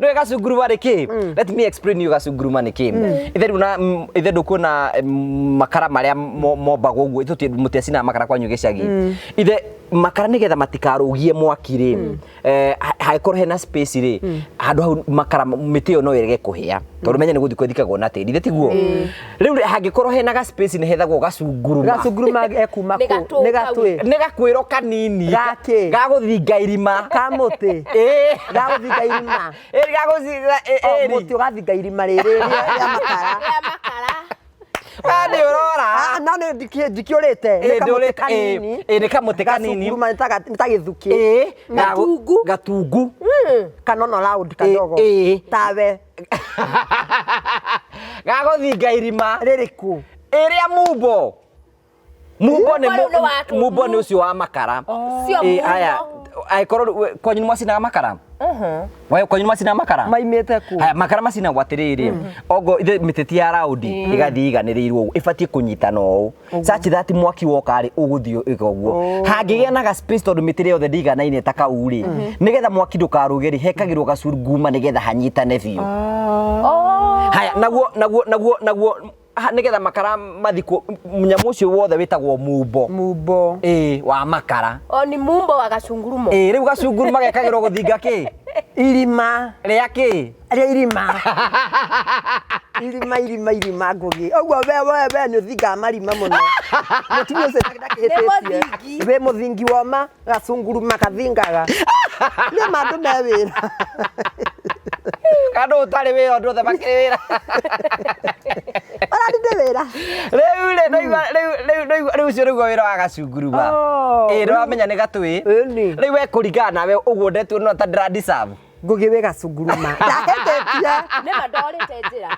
Nĩ gacunguruma nĩ kĩ? Let me explain you gacunguruma nĩ kĩ. Ithe rĩu na ithe ndũkuona makara marĩa mombagwo ũguo ithuĩ mũtiacinaga makara kwanyu gĩcagi. Ithe makara nĩgetha matikarũgie mwaki rĩ, hangĩkorwo hena space rĩ, handũ hau makara mĩtĩ ĩyo no ĩrege kũhĩa tondũ menya nĩ gũthikwo ĩthikagwo na tĩri, ithe tiguo? Rĩu rĩ, hangĩkorwo hena ga space nĩ hethagwo gacunguruma. Gacunguruma ekuma Nĩ kũ? gatũ Nĩ kau. gatwĩ. Nĩ gakwĩro kanini. Gakĩ? Gagũthinga irima. Ka mũtĩ. Ĩĩ. Gagũthinga irima. Ĩĩ gagũthinga O, ĩĩ. mũtĩ ũgathinga irima rĩrĩ rĩa makara. Rĩa makara. Ah, nĩ ũrora. Ah, no nĩ ndikĩũrĩte. Ĩĩ, Nĩ kamũtĩ ndũrĩte, kanini. ĩĩ, nĩ kamũtĩ kanini. Gacunguruma nĩ ta gĩthukĩ. Ĩĩ, Gatungu. Gatungu. Kanono round kadogo. Ĩĩ. Tawe. Gagũthinga irima. Rĩrĩkũ? Ĩrĩa mumbo. Mumbo nĩ Mumbo rĩu nĩ wa tũ- mumbo nĩ ũcio wa makara. Cio Ĩĩ, mumbo. aya, angĩkorwo rĩu, kwanyu nĩ mwacinaga makara? We kwanyu nĩ mwacinaga makara? Maimĩte kũ? Haya, makara macinagwo atĩrĩrĩ, ongo ithe mĩtĩ ti ya raundi ĩgathiĩ iganĩrĩirwo ũguo, ĩbatiĩ kũnyitana ũũ such that mwaki woka rĩ ũgũthiĩ ĩka ũguo. Hangĩgĩa na ga space tondũ mĩtĩ ĩrĩa yothe ndĩiganaine ta kau rĩ, nĩgetha mwaki ndũkarũge rĩ, hekagĩrwo gacunguma nĩgetha hanyitane biũ. Haya, naguo naguo naguo naguo nĩgetha makara mathikwo, nyamũ ũcio wothe wĩtagwo mumbo. Mumbo. Ĩĩ, wa makara. O ni mumbo wa gacungurumo. Ĩĩ, rĩu gacunguruma gekagĩrwo gũthinga kĩ? Irima. Rĩa kĩ? Rĩa irima. Irima, irima, irima ngũgĩ. Ũguo we, we, we nĩ ũthingaga marima mũno. Mũtumia ũcio ndakĩhĩtĩtie. Nĩ mũthingi. Wĩ mũthingi woma, gacunguruma kathingaga. Nĩ ma andũ me wĩra. Andũ ũtarĩ wĩra, andũ othe makĩrĩ wĩra. Ũrarĩ ndĩ wĩra. Rĩu rĩ, ndaigua, rĩu, rĩu, rĩu, rĩu ũcio nĩguo wĩra wa gacunguruma. Oh. Ĩĩ, nĩwamenya nĩ gatwĩ. Ĩni. Rĩu we kũringana nawe ũguo ndetuo no ta ndĩra deserve. Ngũgĩ wĩ gacunguruma. Ndahĩtĩtie. Nĩ ma ndorĩte njĩra.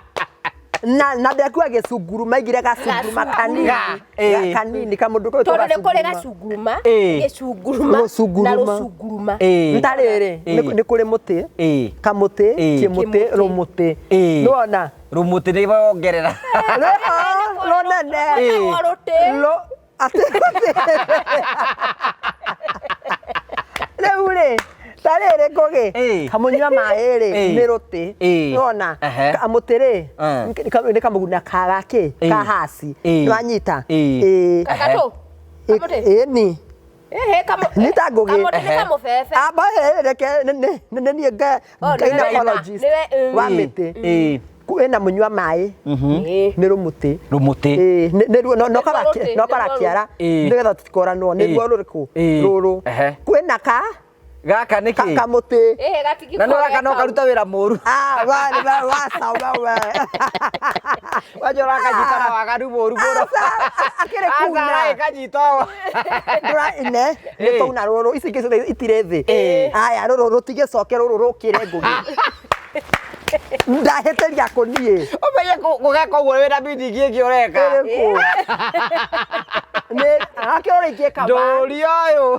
Na, na ndekua gĩcunguruma, aigire gacunguruma kanini. Ĩĩ. Kanini, kamũndũ kau Tondũ nĩ kũrĩ gacunguruma. gacunguruma, Ĩĩ. gĩcunguruma, na Rũcunguruma. rũcunguruma. Ĩĩ. Nĩ tarĩrĩ, Ĩĩ. nĩ kũrĩ mũtĩ. Ĩĩ. Kamũtĩ, Ĩĩ. kĩmũtĩ, Kĩmũtĩ. rũmũtĩ. Ĩĩ. Nĩwona? Rũmũtĩ nĩ wongerera. Rĩho, rũnene. Ĩĩ. Rwĩtagwo rũtĩ. Rũ, atĩ Rĩu rĩ, ta rĩrĩ ngũgĩ, Ĩĩ. kamũnyua maĩ rĩ, Ĩĩ. nĩ rũtĩ. Ĩĩ. Nĩwona? Ehe. Kamũtĩ rĩ, nĩ kamũguna ka gakĩ, Ĩĩ. ka haci. Ĩĩ. Nĩwanyita? Ĩĩ. Ĩĩ. Gatũ. Kamũtĩ. Ĩĩ ni. Ĩhĩ, Nĩ ta ngũgĩ. Kamũtĩ nĩ kamũbebe. Amba reke nĩ niĩ Oh, nĩwe- gynecologist nĩwe, wa mĩtĩ. Ĩĩ. Kwĩna mũnyua maĩ nĩ rũmũtĩ. Rũmũtĩ. Ĩĩ, nĩruo no Nĩruo rũtĩ, no nĩruo kara kĩara Ĩĩ. nĩgetha tũtikoranwo nĩruo rũrĩkũ Ĩĩ. rũrũ. Ehe. Kwĩna ka Gaka nĩ kĩ? kamũtĩ. Ĩhĩ, gatingĩkorwo Na nĩ gaka no ge kau. karuta wĩra mũru. Ah, wa wa wa sawa we. Wanja ũrakanyita na waganu mũru mũno. Akĩrĩ Aca kuna. aragĩkanyita ũũ. Ndũra ine nĩ Ĩĩ. twauna rũrũ ici ingĩ ciothe itirĩ thĩ. Ĩĩ. Aya rũrũ rũtigĩcoke rũrũ rũkĩre ngũgĩ. Ndahĩtĩria kũ niĩ. Ũmenye gũgeka ũguo wĩna meeting ĩngĩ ũreka. Ĩrĩkũ? Nĩ akĩrora ingĩka wa. Ndũria ũyũ.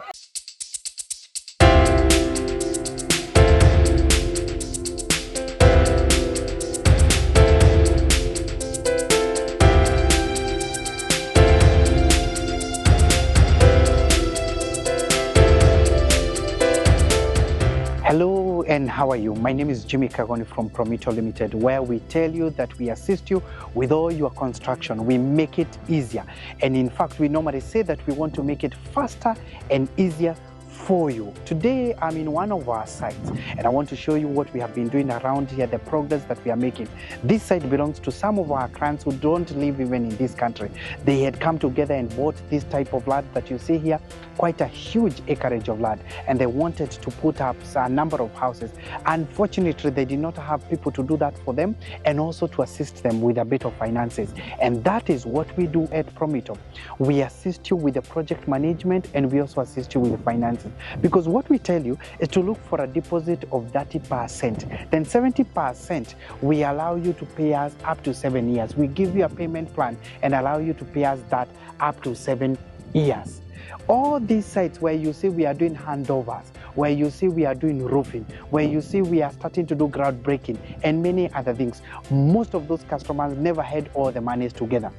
Hello and how are you? My name is Jimmy Kagoni from Promito Limited, where we tell you that we assist you with all your construction. We make it easier. And in fact, we normally say that we want to make it faster and easier for you. Today, I'm in one of our sites and I want to show you what we have been doing around here, the progress that we are making. This site belongs to some of our clients who don't live even in this country. They had come together and bought this type of land that you see here, quite a huge acreage of land, and they wanted to put up a number of houses. Unfortunately, they did not have people to do that for them and also to assist them with a bit of finances. And that is what we do at Promito. We assist you with the project management and we also assist you with the finances. Because what we tell you is to look for a deposit of 30%. Then 70% we allow you to pay us up to 7 years. We give you a payment plan and allow you to pay us that up to 7 years. All these sites where you see we are doing handovers, where you see we are doing roofing, where you see we are starting to do groundbreaking and many other things, most of those customers never had all the monies together.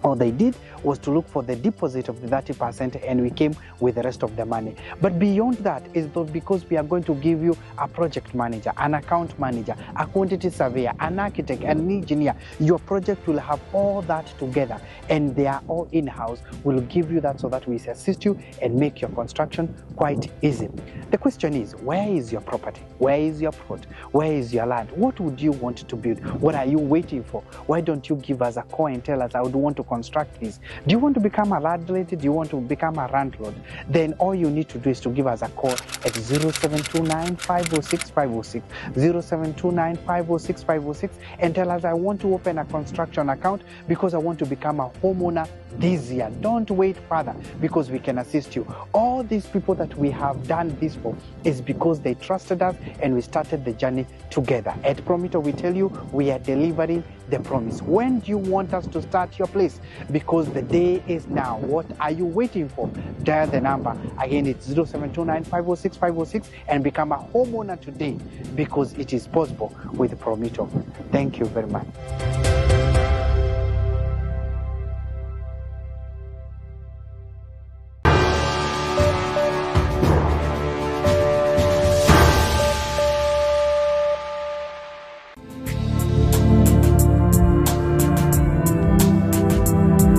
All they did was to look for the deposit of the 30% and we came with the rest of the money. But beyond that is though because we are going to give you a project manager, an account manager, a quantity surveyor, an architect, an engineer. Your project will have all that together and they are all in-house. We'll give you that so that we assist you and make your construction quite easy. The question is, where is your property? Where is your plot? Where is your land? What would you want to build? What are you waiting for? Why don't you give us a call and tell us, I would want to construct this? Do you want to become a landlady? Do you want to become a landlord? Then all you need to do is to give us a call at 0729 506 506, 0729 506 506, and tell us, I want to open a construction account because I want to become a homeowner this year. Don't wait further because we can assist you. All these people that we have done this for is because they trusted us and we started the journey together. At Promito, we tell you we are delivering the promise. When do you want us to start your place? Because the day is now. What are you waiting for? Dial the number. Again, it's 0729 506 506 and become a homeowner today because it is possible with Promito. Thank you very much.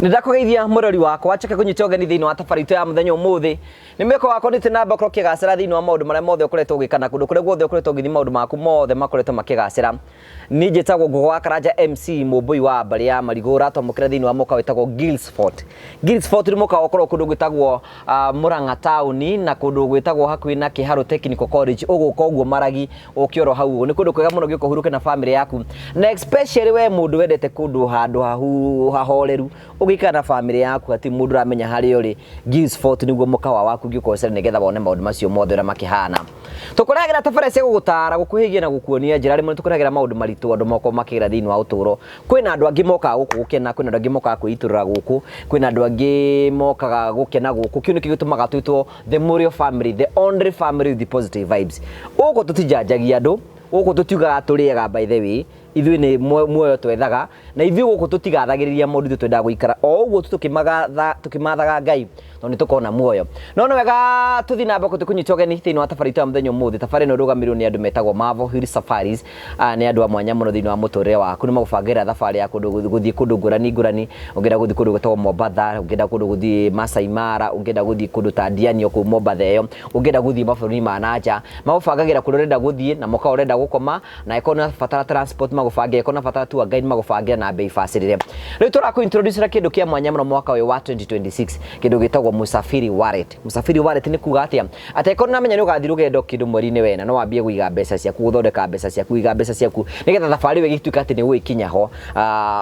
Nĩndakũgeithia mũrori wakwa njoke kũnyita ũgeni thĩinĩ wa thabarĩ itũ ya mũthenya ũmũthĩ nĩ mwĩko wakwa nĩ namba ũkorwo ũkĩgacĩra thĩinĩ wa maũndũ marĩa mothe ũkoretwo ũgĩka na kũndũ kũrĩa guothe ũkoretwo ũgĩthiĩ maũndũ maku mothe makoretwo makĩgacĩra. Niĩ njĩtagwo Ngũgũ wa Karanja MC mũmbũi wa mbarĩ ya Marigũ ũratwamũkĩra thĩinĩ wa mũkawa wĩtagwo Guildsfort. Guildsfort nĩ mũkawa ũkoragwo kũndũ gwĩtagwo Murang'a taũni na kũndũ gwĩtagwo hakuhĩ na Kĩharũ Technical College ũgũka ũguo Maragi ũkĩoro oro hau ũguo. Nĩ kũndũ kwega mũno gĩũka ũhurũke na family yaku na especially we mũndũ wendete kũndũ handũ hahoreru ũgĩikara na family yaku hati mũndũ ũramenya harĩa ũrĩ. Guildsfort nĩguo mũkawa waku ũngĩũka ũcere nĩgetha wone maũndũ macio mothe ũrĩa makĩhana. Tũkũrehagĩra tabarĩra cia gũgũtara gũkuhĩhia na gũkuonia njĩra rĩmwe nĩtũkũrehagĩra maũndũ maritũ andũ mokorwo makĩgera thĩinĩ wa ũtũũro. Kwĩna andũ angĩ mokaga gũkũ gũkena, kwĩna andũ angĩ mokaga kwĩitũrũra gũkũ, kwĩna andũ angĩ mokaga gũkena gũkũ. Kĩu nĩkĩo gĩtũmaga twĩtwo the Mũrĩo family, the only family with the positive vibes. Gũkũ tũtijanjagia andũ, gũkũ tũtiugaga tũrĩega by the way, ithuĩ nĩ muoyo twethaga na ithuĩ gũkũ tũtigathagĩrĩria mũndũ, ithuĩ twendaga gũikara o ũguo tu tũkĩmathaga Ngai tondũ nĩ tũkona muoyo. No nĩ wega tũthiĩ na mbere kũnyita ũgeni thĩinĩ wa thabarĩ itũ ya mũthenya ũmũthĩ. Thabarĩ ĩno ĩrũgamĩrĩirwo nĩ andũ metagwo Marvel Hill Safaris. Nĩ andũ a mwanya mũno thĩinĩ wa mũtũrĩre waku. Nĩ magũbangĩra thabarĩ ya kũndũ gũthiĩ kũndũ ngũrani ngũrani. Ũngĩenda gũthiĩ kũndũ gwĩtagwo Mombatha, ũngĩenda kũndũ gũthiĩ Masai Mara, ũngĩenda gũthiĩ kũndũ ta Diani o kũu Mombatha ĩyo, ũngĩenda gũthiĩ mabũrũri ma na nja, magũbangagĩra kũrĩa ũrenda gũthiĩ na mũkawa ũrenda gũkoma, na ĩkorwo nĩ ũrabatara transport magũbangĩra, ĩkorwo nĩ ũrabatara tour guide magũbangĩra na bei bacĩrĩre. Rĩu tũrakũ introduce kĩndũ kĩa mwanya mũno mwaka ũyũ wa 2026, kĩndũ gĩtagwo Musafiri Wallet. Musafiri Wallet nĩ kuga atĩa? Atĩ ĩkorwo nĩũramenya nĩ ũgathiĩ rũgendo kĩndũ mweri-inĩ wena, no wambie kũiga mbeca ciaku, gũthondeka mbeca ciaku, kũiga mbeca ciaku nĩgetha thabarĩ ĩyo ĩgĩtuĩka atĩ nĩ ũgũgĩkinya ho,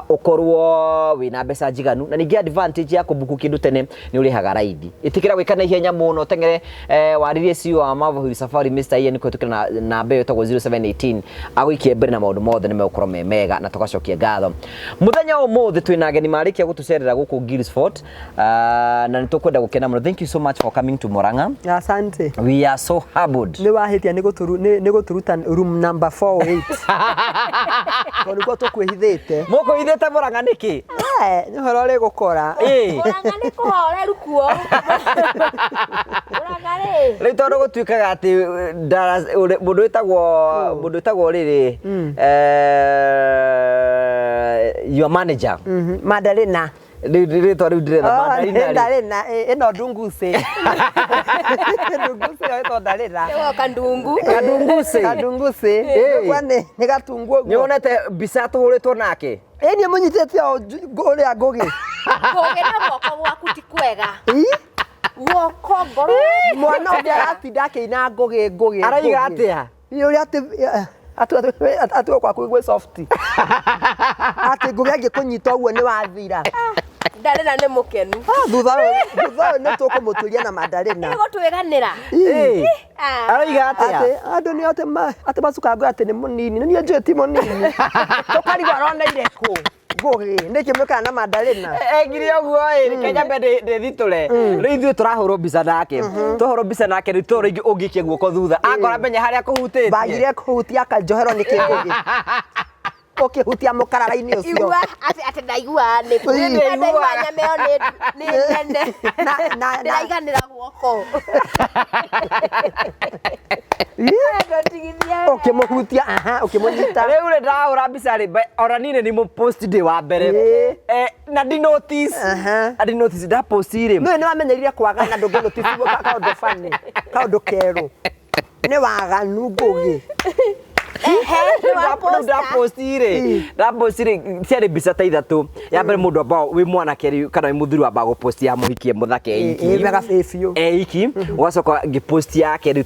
ũkorwo wĩna mbeca njiganu. Na ningĩ advantage ya kũbuku kĩndũ tene nĩ ũrĩhaga raithi. Ĩtĩkĩra gwĩka na ihenya mũno, ũteng'ere warĩrie CEO wa Marvel Hill Safari Mr. Ian kũhĩtũkĩra na namba ĩyo ĩtagwo 0718 agũikie mbere na maũndũ mothe nĩ megũkorwo me mega na tũgacokia ngatho. Mũthenya wa ũmũthĩ twĩna ageni marĩkia gũtũcerera gũkũ Guildsfort, na nĩ tũkwenda gũkena mũno. Thank you so much for coming to Murang'a. Asante. We are so humbled. Nĩ wahĩtia nĩ gũtũruta room number 408. Tondũ nĩkuo tũkwĩhithĩte. Mũkwĩhithĩte Murang'a nĩkĩ? Nĩ ũhoro ũrĩ gũkora. Murang'a nĩ kũhoreru kuo. Murang'a rĩ. Rĩu tondũ gũtuĩkaga atĩ mũndũ wĩtagwo rĩrĩ your manager. Mandarina. Rĩtwa rĩu ndĩretha Mandarina rĩ. Mandarina ĩno ndungucĩ. Ndungucĩ ĩyo ĩtwo Ndarina. Ĩgoka ndungu. Kandungucĩ. Kandungucĩ. Kwa nĩ gatungu ũguo. Nĩ wonete mbica tũhũrĩtwo nake? Ĩ niĩ mũnyitĩte o ũrĩa ngũgĩ. Ngũgĩ na guoko gwaku ti kwega. Guoko ngoro. Mwana ũngĩ aratinda akĩina ngũgĩ ngũgĩ. Araiga atĩa? Ũrĩa atĩ atuo kwaku gwĩ soft. Atĩ ngũgĩ angĩkũnyita ũguo nĩ wathira. Ndarina nĩ mũkenu. Thutha ũyũ nĩ tũkũmũturia na Mandarina. Nĩ gũtwĩganĩra. Araiga atĩa? Atĩ andũ nĩ atĩ macuka ngũgĩ atĩ nĩ mũnini. Nĩ niĩ njũĩ ti mũnini. Tũkarigwo aroneire kũ? Ngũgĩ nĩkĩ mwĩkaga na Mandarina? Egire ũguo ĩ, reke nyambe ndĩthitũre. Rĩu ithuĩ tũrahũrwo mbica nake. Twahũrwo mbica nake rĩu tondũ rĩngĩ ũngĩikia guoko thutha. Akora menya harĩa akũhutĩtie. Bagire kũhutia akanjoherwo nĩ kĩngũgĩ. Ũkĩhutia mũkarara-inĩ ũcio. Igua atĩ atĩ ndaigua nĩ Ĩĩ. ndaigua nyama ĩyo nĩ nene. Ndĩraiganĩra guoko. Ndotigithia. Ũkĩmũhutia, aha, ũkĩmũnyita. Rĩu rĩ ndahũra mbica rĩ, ona niĩ nĩ nĩ post ndĩ wa mbere. Ĩĩ. Na ndi notice. Aha. Na ndi notice ndapost rĩ. Nĩ nĩ wamenyerire kwagana ndũngĩ notice kaũndũ funny, kaũndũ kerũ. Nĩ waganu Ngũgĩ. Rĩu ndapost rĩ, ndapost rĩ, ciarĩ mbica ta ithatũ. Ya mbere mũndũ ambao wĩ mwanake rĩ kana wĩ mũthuri wambaga gũpost ya mũhiki e mũthaka e iki. Ĩ wega biũ. E iki, ũgacoka ngĩpost yake rĩu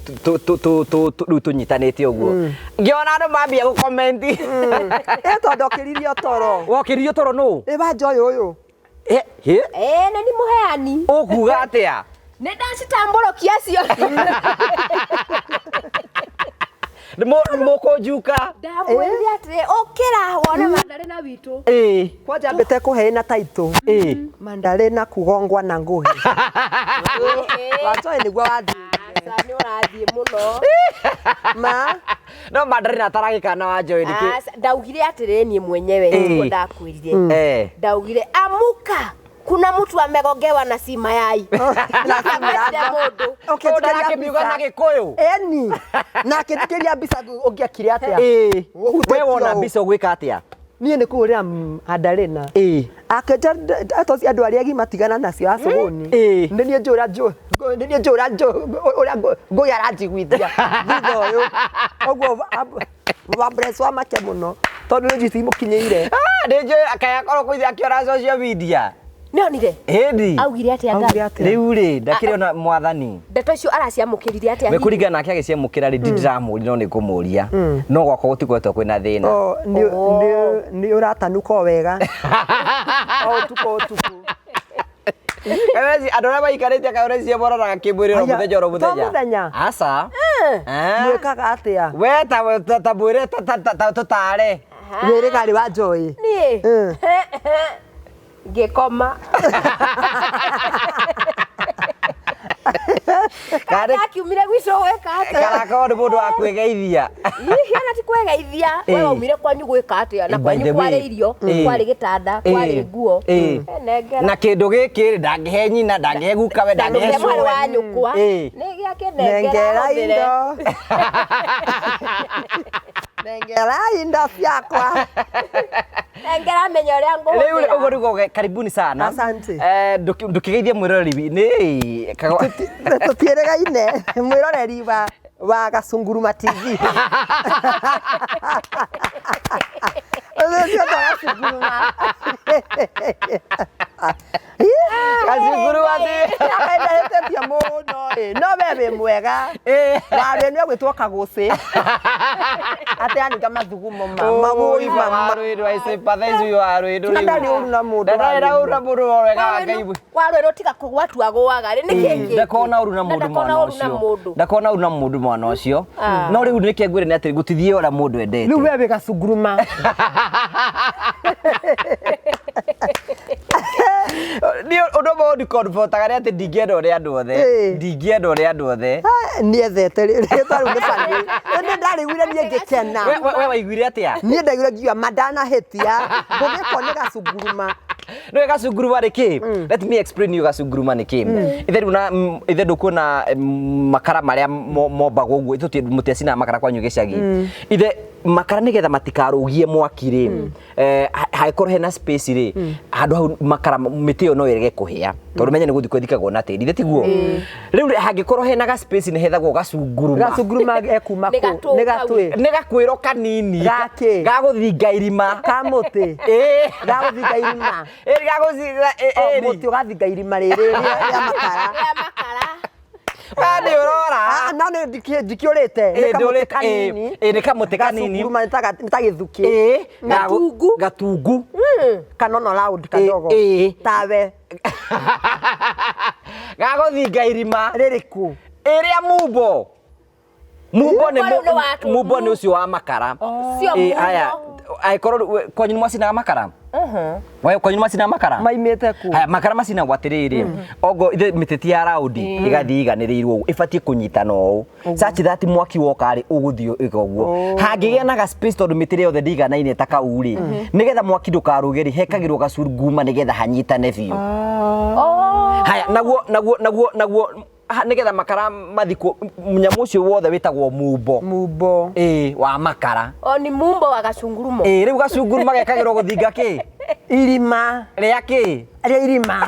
rĩu tũnyitanĩte ũguo. Ngĩona andũ mambia gũcomment. Ĩ tondũ okĩririe toro. Wokĩririo toro nũ? Ĩ wanja ũyũ ũyũ. Ĩ, hĩ? Ĩĩ nĩ ni mũheani. Ũkuga atĩa? Nĩ ndacitambũrũkia cio. Mũkũnjuka. Ndamwĩrire atĩrĩ ũkĩra wone mandarĩ na witũ. Ĩ. Kwanja ambĩte kũheana taitũ. Ĩ. Mandarĩ na kugongwa na Ngũgĩ. Wanjoe nĩguo wathiĩ. Aca nĩ ũrathiĩ mũno. Ma. No mandarĩ ataragĩka na Wanjoe nĩkĩ? Aca, ndaugire atĩrĩ niĩ mwenyewe nĩguo ndakwĩrire. Eh. Ndaugire amuka kuna mtu amegongewa na si mayai. Na si Ndamwetire mũndũ. Ũkĩnjĩkĩria Ũndarakiuga na mbica. Gĩkũyũ. Eni. Na akĩnjĩkĩria mbica ũngĩekire atĩa? Ĩ. Ũhutĩtio We wona ũũ. mbica ũgwĩka atĩa? Niĩ nĩ kũhũrĩra Mandarĩna. Ĩ. Akĩnja atoci andũ arĩa agima tigana nacio acũgũni. Ĩ. Nĩ niĩ njũra nĩ niĩ njũra ũrĩa Ngũgĩ aranjiguithia thutha ũyũ. Ũguo wambreci make mũno tondũ nĩ njui cimũkinyĩire. Ah, nĩ njũĩ kaĩ akorwo kũithia akĩora social media. Nĩonire? Ĩndi. Augire atĩa Augire Ngai? atĩa? Rĩu rĩ ndakĩrĩ ona mwathani. Ndeto icio araciamũkĩrire atĩa? We kũringana nake agĩciamũkĩra rĩ ndĩramũria no nĩ ngũmũria. No gwakwa gũtikoretwo kwĩna thĩna. O, nĩ ũratanuka o wega. O ũtukũ ũtukũ. Kawezi andũ arĩa maikarĩte kawezi mororaga kĩmwĩrĩ oro Aya, mũthenya oro to mũthenya. mũthenya? Aca. Eh. Mwĩkaga atĩa? We ta mwĩre ta tũtare. Wĩrĩga rĩ wa Joy? Niĩ? Mm. Ngĩkoma. Karĩ Ndakiumire gwitũ gwĩka atĩa? karakorwo nĩ mũndũ wa kwĩgeithia. Hihi ona ti kwĩgeithia. We Ĩĩ. waumire kwanyu gwĩka atĩa? Na By kwanyu the way, kwarĩ irio, ĩĩ. kwarĩ gĩtanda, kwarĩ nguo. Ĩĩ. Nengera. Na kĩndũ gĩkĩ rĩ ndangĩhe nyina, ndangĩhe gukawe, ndangĩhe Ndangĩhe mwarĩ wa cũwe. nyũkwa. Ĩĩ. Nĩ gĩakĩnengera Nengera hũthĩre. indo. Nengera indo ciakwa. Nengera menye ũrĩa Rĩu rĩ, ũguo ngũhũthĩra. nĩguo karibuni sana. Asante. Ndũkĩgeithie mwĩroreri nĩ Tũtiĩrĩgaine mwĩroreri wa Gacunguruma TV. Ũcio ta Gacunguruma. Gacunguruma TV. Ndahĩtĩtie mũno ĩ, no we wĩ mwega. Ĩ. Warĩ nĩ egwĩtwo Kagũcĩ. Atĩ anunga mathugumo ma mawũi mama. Warũĩrũ, I sympathize with warũĩrũ Na rĩu. ndarĩ ũru na mũndũ Na ndarĩ na warũĩrũ. ũru na mũndũ o wega wa Ngai. Warũĩrũ tiga kũgwa agũaga rĩ nĩ kĩĩ kĩngĩ? Ndakona ũru na Na mũndũ ndakona mwana ũru na ũcio. mũndũ. Ndakona ũru na mũndũ mwana ũcio. No rĩu nĩkĩo ngwĩre nĩ atĩ gũtithiĩ ũrĩa mũndũ endete. Rĩu we wĩ Gacunguruma. Nĩ ũndũ ũmwe ũndicomfortaga nĩ atĩ ndingĩenda ũrĩa andũ othe. Ĩĩ. Ndingĩenda ũrĩa andũ othe. Niethete rĩtwa rĩu nĩ bani. Nĩ ndarĩguire niĩ ngĩkena. We waiguire atĩa? Niĩ ndaiguire ngiuga ma ndanahĩtia. Ngũgĩkwo nĩ Gacunguruma. Nĩwe gacunguruma nĩ kĩ? Let me explain you gacunguruma nĩ kĩ. Ithe rĩu na ithe ndũkuona makara marĩa mombagwo ũguo ithuĩ mũtiacinaga makara kwanyu gĩcagi. Ithe makara nĩgetha matikarũgie mwaki rĩ, hangĩkorwo hena space rĩ, handũ hau makara mĩtĩ ĩyo no ĩrege kũhĩa tondũ menya nĩ gũthikwo ĩthikagwo na tĩri, ithe tiguo? Rĩu rĩ, hangĩkorwo hena ga space nĩ hethagwo gacunguruma. Gacunguruma ekuma Nĩ kũ? gatũ Nĩ gatwĩ. Nĩ gakwĩro kanini Gakĩ? gagũthinga irima. Ka mũtĩ. Ĩĩ. Gagũthinga irima. Ĩĩ gagũthinga O, ĩĩ. mũtĩ ũgathinga irima rĩrĩ rĩa makara. Rĩa makara. We nĩ ũrora. Ah, no nĩ ndikĩũrĩte. Ĩĩ, Nĩ kamũtĩ ndũrĩte, kanini. ĩĩ, ĩĩ, nĩ kamũtĩ kanini. Gacunguruma nĩ ta gĩthukĩ. Ĩĩ. Gatungu. Gatungu. Kanono round kadogo. Ĩĩ. Tawe. Gagũthinga irima. Rĩrĩkũ? Ĩrĩa mumbo. Mumbo nĩ Mumbo rĩu nĩ wa mumbo nĩ ũcio wa makara. Cio Ĩĩ, mumbo. aya. Angĩkorwo kwanyu nĩ mwacinaga makara? We kwanyu macina makara? Maimĩte kũ? Haya, makara macinagwo atĩrĩrĩ, ongo ithe mĩtĩ ti ya raundi, ĩgathiĩ ĩiganĩrĩirwo ũguo, ĩbatiĩ kũnyitana ũũ such that mwaki woka rĩ, ũgũthiĩ ĩka ũguo. Hangĩgĩa na ga space, tondũ mĩtĩ ĩrĩa yothe ndĩiganaine ta kau rĩ, nĩgetha mwaki ndũkarũge rĩ, hekagĩrwo gacunguma nĩgetha hanyitane biũ. Haya, naguo nĩgetha makara mathikwo, nyamũ ũcio wothe wĩtagwo mumbo. Mumbo. Ĩĩ, wa makara. O ni mumbo wa gacungurumo. Ĩĩ, rĩu gacunguruma gekagĩrwo gũthinga kĩ? Irima. Rĩa kĩ? Rĩa irima.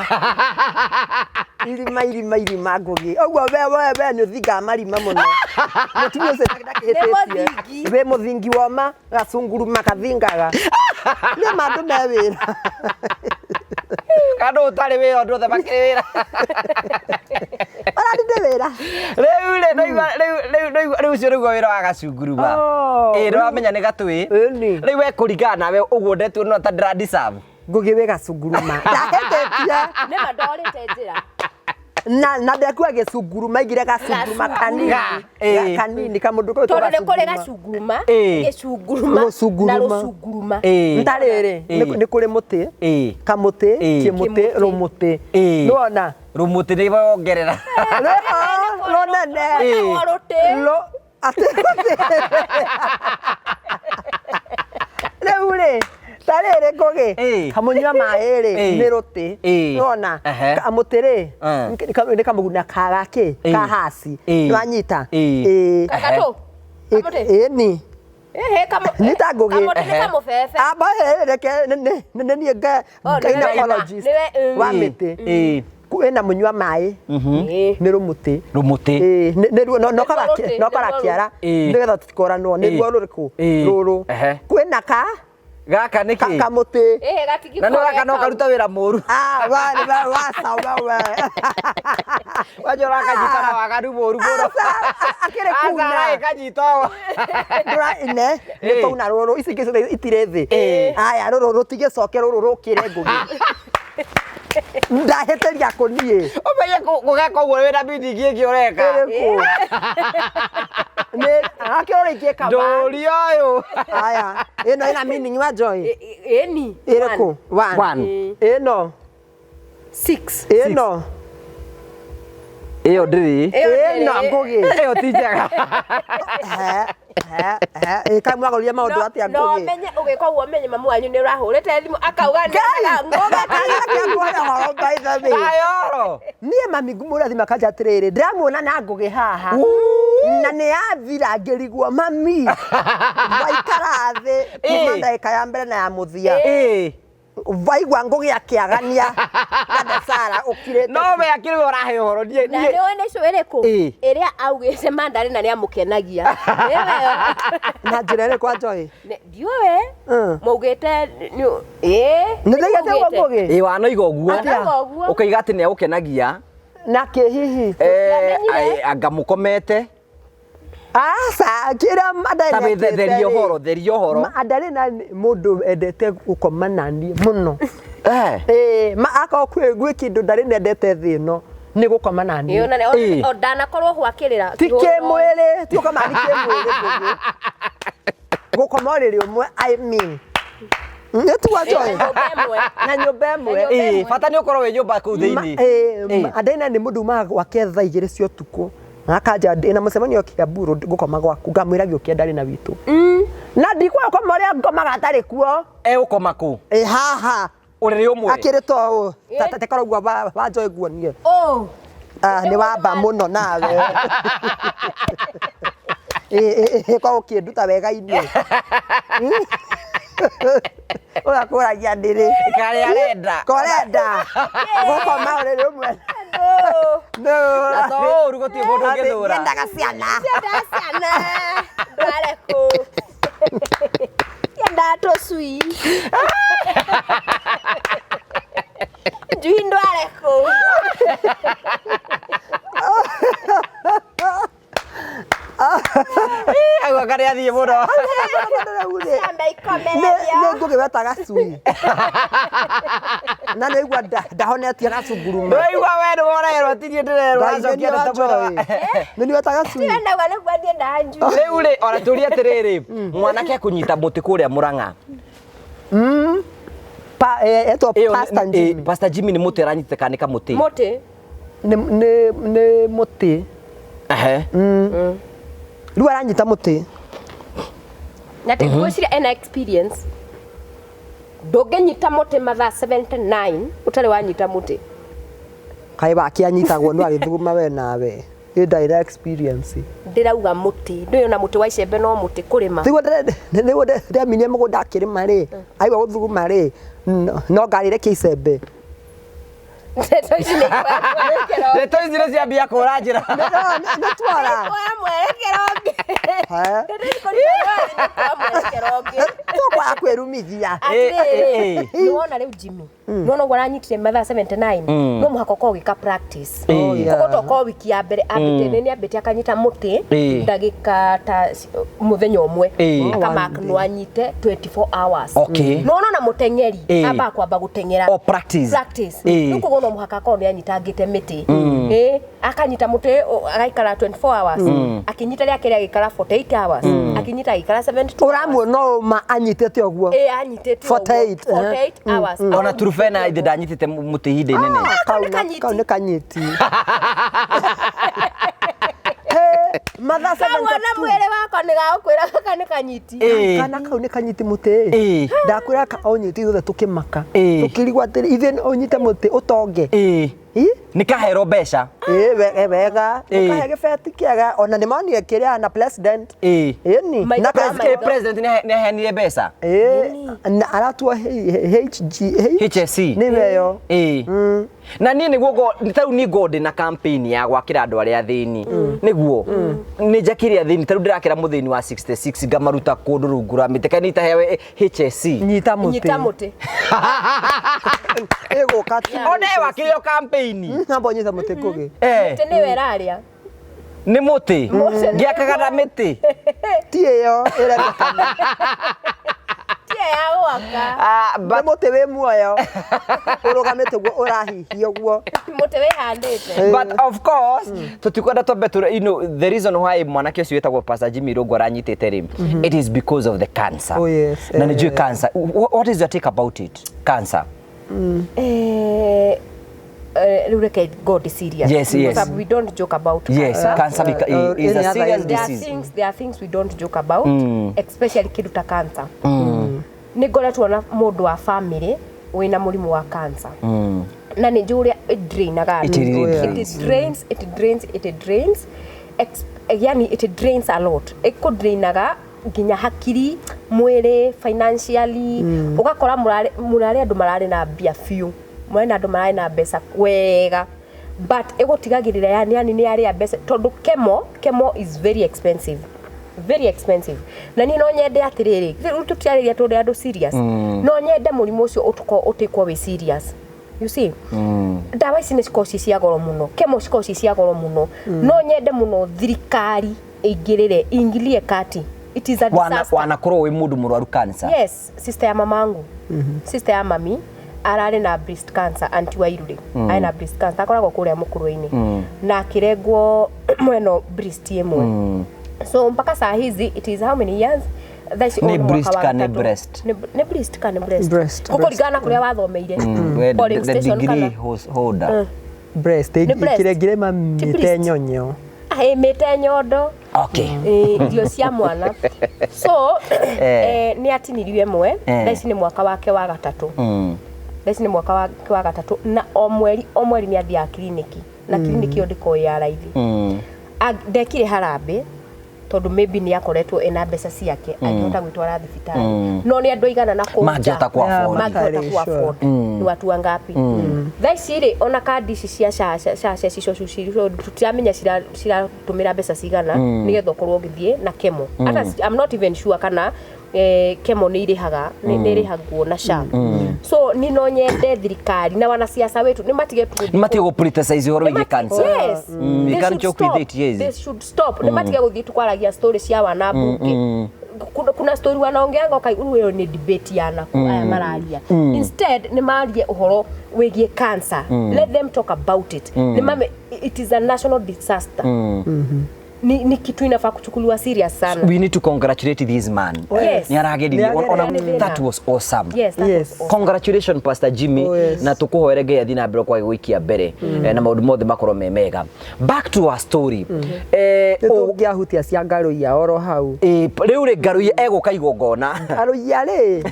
Irima, irima, irima, Ngũgĩ. Ũguo we nĩ ũthingaga marima mũno. Mũtumia ũcio ndakĩhĩtĩtie. Nĩ mũthingi. Wĩ mũthingi wa ma gacunguruma kathingaga. Nĩ ma andũ me wĩra. Kana ũtarĩ wĩra, ũndũ othe makĩrĩ wĩra. Mararinde wĩra. Rĩu rĩ, ndaigua rĩu rĩu rĩu ũcio nĩguo wĩra wa gacunguruma. Oh. Ĩĩ, nĩwamenya nĩ gatwĩ. Ĩni. Rĩu we kũringana nawe ũguo ndetuo no ta ndĩra deserve. Ngũgĩ wĩ gacunguruma. Ndahĩtĩtie. Nĩ ma ndorĩte njĩra. Na ndekua gĩcunguruma, aigire gacunguruma kanini. Ga, ĩĩ. Kanini kamũndũ kau. Tondũ nĩ kũrĩ gacunguruma, Ĩĩ. gĩcunguruma na Rũcunguruma. rũcunguruma. Ĩĩ. Ntarĩrĩ, Ĩĩ. nĩ kũrĩ mũtĩ. Ĩĩ. Kamũtĩ, Ĩĩ. kĩmũtĩ, Kĩmũtĩ. rũmũtĩ. Ĩĩ. Nĩwona? Rũmũtĩ nĩ wongerera. Rũho, rũnene. Ĩĩ. Rwĩtagwo rũtĩ. Rũ atĩ rĩu rĩ, ta rĩrĩ Ngũgĩ, Ĩĩ. kamũnyua maĩ rĩ, Ĩĩ. nĩ rũtĩ. Ĩĩ. Nĩwona? Ehe. Kamũtĩ rĩ, nĩ kamũguna ka gakĩ, Ĩĩ. ka haci. Ĩĩ. Nĩwanyita? Ĩĩ. Ĩĩ. Gagatũ. Kamũtĩ. Ĩni. Ĩhĩ, Nĩ ta Ngũgĩ. Kamũtĩ nĩ kamũbebe. Amba reke nĩ niĩ Oh, nĩwe- gynecologist nĩwe, wa mĩtĩ. Ĩĩ. Kwĩna mũnyua maĩ Ĩĩ. nĩ rũmũtĩ. Rũmũtĩ. Ĩĩ, nĩruo no Nĩruo rũtĩ, no kara nĩruo kĩara Ĩĩ. nĩgetha tũtikoranwo, nĩruo rũrĩkũ? Ĩĩ. Rũrũ. Ehe. Kwĩna ka Gaka nĩ kĩ? kamũtĩ. Ĩhĩ, gatingĩkorwo Na no gaka no ge kau. karuta wĩra mũru. Ah, wa wa wa sawa we. Wanja ũrakanyita na waganu mũru mũno. Aca, akĩrĩ kuna. Aca, kanyita ũũ. Ndũra ine nĩ Ĩĩ. twauna rũrũ, ici ingĩ ciothe itirĩ thĩ. Ĩĩ. Aya, rũrũ rũtigĩcoke, rũrũ rũkĩre Ngũgĩ. Ndahĩtĩria kũniĩ. Ũmenye gũgeka ũguo wĩna meaning ĩngĩ ũreka. Ĩrĩkũ? Nĩ akĩrora ingĩka wa. Ndũri ũyũ. Aya, ĩno ĩna meaning wa Joy. Ĩni. Ĩrĩkũ? One. One. Ĩno. Six. Ĩno. Ĩyo ndĩrĩ. Ĩyo Ĩno ndĩrĩ. Ngũgĩ. Ĩyo ti njega. He, he, he. Ĩ, kaĩ mwagũrire maũndũ atĩa No Ngũgĩ? menye ũgĩka ũguo, menye mamu wanyu nĩ ũrahũrĩte thimũ akauga nĩ Ngai, Ngũgĩ ũhoro by the way. Ayoro. Niĩ mami ngũmũra thimũ akanja atĩrĩrĩ, ndĩramuona na Ngũgĩ haha na nĩ yathira, ngĩrigwo mami waikara thĩ kuma Ĩĩ. ndagĩka ya mbere na ya mũthia, Ĩĩ. waigua Ngũgĩ akĩagania na Ndasara ũkirĩte. No we akĩrĩ we ũrahe ũhoro niĩ Na niĩ. nĩ ũĩ nĩ cũ ĩrĩkũ Ĩĩ. ĩrĩa augĩte mandarĩ na nĩ amũkenagia? Nĩyo ĩyo. Na njĩra ĩrĩkũ, Anjoĩ? Ndiũĩ. Maugĩte ĩĩ. Nĩ ndaigĩte ũguo Ngũgĩ? Ĩĩ, wanoiga ũguo. Wanoiga ũguo. Ũkoiga atĩ nĩ agũkenagia. Na kĩ hihi? Tũtiamenyire. Anga mũkomete. Aca, kĩrĩa Ta Andarĩ wĩ theria ũhoro, theria ũhoro. Andarĩ na mũndũ endete gũkoma naniĩ mũno. Eh. Ĩĩ, ma akorwo gwĩ kĩndũ ndarĩ nendete thĩ ĩno nĩ gũkoma naniĩ. Ĩĩ, ona Ĩĩ. o ndanakorwo gwakĩrĩra. Ti kĩmwĩrĩ, ti gũkoma nĩ kĩmwĩrĩ, Ngũgĩ. Gũkoma ũrĩrĩ ũmwe, I mean. Nĩ tuo Joy? Na nyũmba ĩmwe. Na nyũmba ĩmwe. Na nyũmba Ĩĩ, bata nĩ ũkorwo wĩ nyũmba kũu thĩinĩ. Ĩĩ. Andaina nĩ mũndũ umaga gwake thaa 2 cia ũtukũ na akanja ndĩna mũcemanio Kiambu Road, ngũkoma gwaku, ngamwĩra gĩũke ndarĩ na witũ na ndikwaga gũkoma ũrĩa ngomaga atarĩ kuo. Egũkoma kũ? Ĩ haha. Ũrĩrĩ ũmwe. Akĩrĩ to ũũ tekora ũguo wa Joy nguonie. Oh. Ah, nĩ wamba mũno nawe. Ĩ, ĩ, kwa ũkĩnduta wega-inĩ ũgakũragia ndĩrĩ. Karĩa arenda. Korenda gũkoma ũrĩrĩ ũmwe. No. Na to ũru, gũtirĩ mũndũ ũngĩthũra. Nyendaga ciana. Ciendaga ciana. Ndware kũ? Ciendaga tũcui. Njui ndware kũ? Agua karĩa athiĩ mũno. Ciambe Nĩ ikomererio. Ngũgĩ weta gacui na nĩ igua ndahonetie gacunguruma. Ndũraigua we nĩ worerwo, ti niĩ ndĩrerwo, ũracokia ndeto mũno. Nĩ niĩ weta gacui. Ndĩrendagwo nĩguo ndiendaga njui. Rĩu rĩ, ona tũrie atĩrĩrĩ, mwanake akũnyita mũtĩ kũrĩa Mũrang'a. Etwo Ĩyo Pastor Jimmy. Pastor Jimmy nĩ mũtĩ aranyitĩte kana nĩ kamũtĩ? Mũtĩ. Nĩ mũtĩ. Ehe. Rĩu aranyita mũtĩ. Na atĩ ngwĩciria ena experience. Ndũngĩnyita mũtĩ mathaa 79 ũtarĩ wanyita mũtĩ. Kaĩ wakĩanyitagwo no agĩthuguma we nawe. Ĩ ndarĩ na experience. Ndĩrauga mũtĩ. Ndũĩ ona mũtĩ wa icembe no mũtĩ kũrĩma. Nĩguo ndeminie mũgũnda akĩrĩma rĩ, aigua gũthuguma rĩ, no ngarĩrekia icembe. Ndeto ici nĩ ikuoya mwerekero ũngĩ. Ndeto ici nĩ ciambia kũra njĩra. Nĩ twara. Ikuoya mwerekero ũngĩ. He? Ndeto ici kũringana na nĩ ikuoya mwerekero ũngĩ. Tũkwaga kwĩrumithia. Atĩrĩrĩ, nĩwona rĩu Jimmy, nĩwona ũguo aranyitire mathaa 79, no mũhaka ũkorwo ũgĩka practice. Oh, yeah. Koguo tokorwo wiki ya mbere ambĩte nĩ ambĩte akanyita mũtĩ ndagĩka ta mũthenya ũmwe, akamark One no anyite 24 hours. Okay. Nĩwona ona mũteng'eri ambaga kwamba gũteng'era. Oh, practice. Practice. Rĩu koguo no mũhaka akorwo nĩ anyitangĩte mĩtĩ. Akanyita mũtĩ agaikara 24 hours, akĩnyita rĩa kerĩ agĩikara 48 hours, akĩnyita agĩikara 72 hours. Ũramuona ũma anyitĩte ũguo. Ĩ, anyitĩte ũguo. 48, 48 hours. Ona Turufena ithe ndanyitĩte mũtĩ ihinda inene. Kau nĩ kanyiti. Kau nĩ kanyiti. He, mathaa Kau ona 72. mwĩrĩ wakwa nĩ gagũkwĩra gaka nĩ kanyiti. Kana kau nĩ kanyiti mũtĩ. Ndakwĩra ka onyiti ithuothe tũkĩmaka. Tũkĩrigwo atĩrĩ, ithuĩ ũnyite mũtĩ ũtonge. Ĩ? Nĩ kaherwo mbeca. Ĩ, wega. Nĩkahe gĩbeti kĩega. Ona nĩ monire kĩrĩa na president. Ĩni. Maitho Na ma president. President nĩ aheanire mbeca. Ĩ, na aratuo HG HSC. Nĩwe yo. Na niĩ nĩguo ta rĩu niĩ ngorwo ndĩ na campaign ya gwakĩra andũ arĩa athĩni, nĩguo nĩ njakĩre athĩni. Ta rĩu ndĩrakĩra mũthĩni wa 66 ngamaruta kũndũ rungu rwa mĩtĩ, kana itahewe HSC. Nyita mũtĩ. Nyita mũtĩ. Ĩgũka tu. Ona wakĩrĩo campaign. Namba ũnyite mũtĩ kũgĩ. Mũtĩ nĩwe ĩrarĩa. Nĩ mũtĩ Mũtĩ. ngĩakaga na mĩtĩ. Ti ĩyo ĩrendekana. Ti ĩyo ya gwaka. Nĩ mũtĩ wĩ muoyo. Ũrũgamĩte ũguo ũrahihia ũguo. Mũtĩ wĩhandĩte. But of course tũtikwenda twambe tũre, you know, the reason why mwanake ũcio wĩtagwo Pastor Jimmy Irũngũ aranyitĩte rĩ, it is because of the cancer. Oh, yes. Na nĩ njũĩ cancer. What is your take about it? Cancer. Rĩu reke go be serious. Yes, yes. Because we don't joke about Yes, cancer. cancer is any a other serious There are disease. things, there are things we don't joke about, especially kĩndũ ta cancer. Nĩ ngoretwo na mũndũ wa family wĩna mũrimũ wa cancer. Na nĩ njũĩ ũrĩa it drainaga It andũ. really Oh, yeah. It drains, it drains, it drains. Yani it drains a lot. Ĩkũdrainaga nginya hakiri, mwĩrĩ, financially, ũgakora mũrarĩ andũ mararĩ na mbia biũ. Mũrarĩ na andũ mararĩ na mbeca wega. But ĩgũtigagĩrĩra yani nĩ yarĩa mbeca tondũ chemo is very expensive. Very expensive. Na niĩ no nyende atĩrĩrĩ, rĩu tũtiarĩria tũrĩ andũ serious. No nyende mũrimũ ũcio ũtũkorwo ũtĩkwo wĩ serious. You see? Ndawa ici nĩ cikoragwo ci cia goro mũno, chemo cikoragwo ci cia goro mũno. No nyende mũno thirikari ĩingĩrĩre, ĩingĩrie kati. It is a disaster. Wanakorwo wĩ mũndũ mũrwaru cancer. Yes, sister ya mamangu. Sister ya mami ararĩ na breast cancer, auntie wa Irure. Arĩ na breast cancer, akoragwo kũrĩa mũkũrwe-inĩ. Na akĩrengwo mwena breast ĩmwe. So mpaka saa hizi it is how many years? Thaa ici Nĩ ũyũ nĩ mwaka breast wa kana nĩ gatatũ. breast? Nĩ breast kana nĩ breast? Breast, Gũkũringana na kũrĩa wathomeire. We, Polling the station degree kana- holder. Breast. Nĩ breast. Ĩkĩrengire Ti mamĩte breast. nyonyo. Mĩte nyondo. Okay. Irio cia mwana. So nĩ atinirio ĩmwe. Thaa ici nĩ mwaka wake wa gatatũ. Thaa ici nĩ mwaka wake wa gatatũ na o mweri o mweri nĩ athiaga kiriniki na kiriniki ĩyo ndĩkoragwo ĩ ya raithi. Ndekire harambĩ tondũ maybe nĩ akoretwo ena mbeca ciake angĩhota gwĩtwara thibitarĩ, no nĩ andũ aigana na kũu nja Mangĩhota ku afford. mangĩhota Matarĩ ku afford. Nĩ watu angapi thaa ici rĩ, ona kandi ici cia SHA SHA cia cico tũtiramenya ciratũmĩra mbeca cigana nĩgetha ũkorwo ũgĩthiĩ na chemo. Hata I'm not even sure kana chemo nĩ irĩhaga, nĩ ĩrĩhagwo na SHA. So ni no nyende thirikari na wanasiasa wetu nĩ matige Nĩ matige gũ politicize ũhoro wĩgiĩ cancer. Yes. You They can't should joke with stop. it, yes. They should stop. Nĩ matige gũthiĩ tukwaragia story cia wana mbunge. Kuna story wanaongeanga ũkaigua rĩu ĩyo nĩ debate ya naku aya mararia. Instead nĩ marie ũhoro wĩgiĩ cancer. Let them talk about it. Nĩ mame, it is a national disaster. ni kitu inafaa kuchukuliwa serious sana. We need to congratulate this man. Yes. Nĩ arageririe. Nĩ Ona ageria. that was awesome. Yes, that Yes. was awesome. Congratulations Pastor Jimmy. Oh, yes. Na tukuhoere Ngai athi na mbere kwage gũikia mbere na maũndũ mothe makorwo me mega. Back to our story. Nĩ tũngĩahutia cia ngarũiya oro hau. Rĩu rĩ Ngaruiya egũka igongona. Arũiya rĩ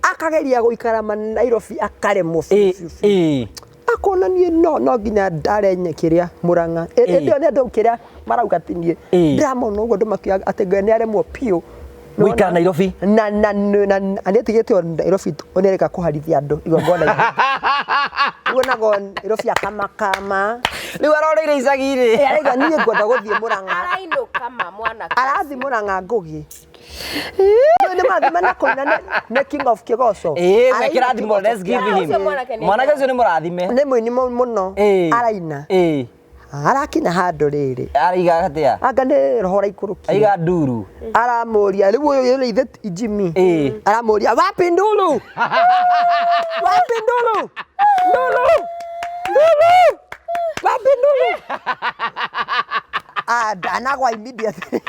akageria gũikara ma Nairobi akaremwo biũ biũ biũ. Akona niĩ no nginya ndarenye kĩrĩa Mũrang'a. Ĩndĩ ĩyo nĩ andũ kĩrĩa marauga atĩ niĩ ndĩramona ũguo andũ makiuga atĩ Ngai nĩ aremwo biũ. Gũikara Nairobi. Na nĩatigĩte o Nairobi nĩareka kũharithia andũ igongona-inĩ. Rĩu onago Nairobi akamakama. Rĩu aroreire icagi-inĩ. Arauga niĩ ngwenda gũthiĩ Mũrang'a. Arainũka ma mwanake. Arathiĩ Mũrang'a Ngũgĩ. Nĩ marathima na kũina nĩ King of Kĩgoco. Ĩĩ, Araina kĩrathimo, let's give him. Ũcio mwanake nĩ Mwanake ũcio nĩ mũrathime. Nĩ mũini mũno. Araina. Arakinya handũ rĩrĩ. Araiga atĩa? Anga nĩ roho ũraikũrũkire. Aiga nduru. Aramũria rĩu ũyũ rĩ ithe ti Jimmy. Aramũria wapi nduru? Wapi nduru? Nduru! Nduru! Wapi nduru? Ah, ndanagwa immediately.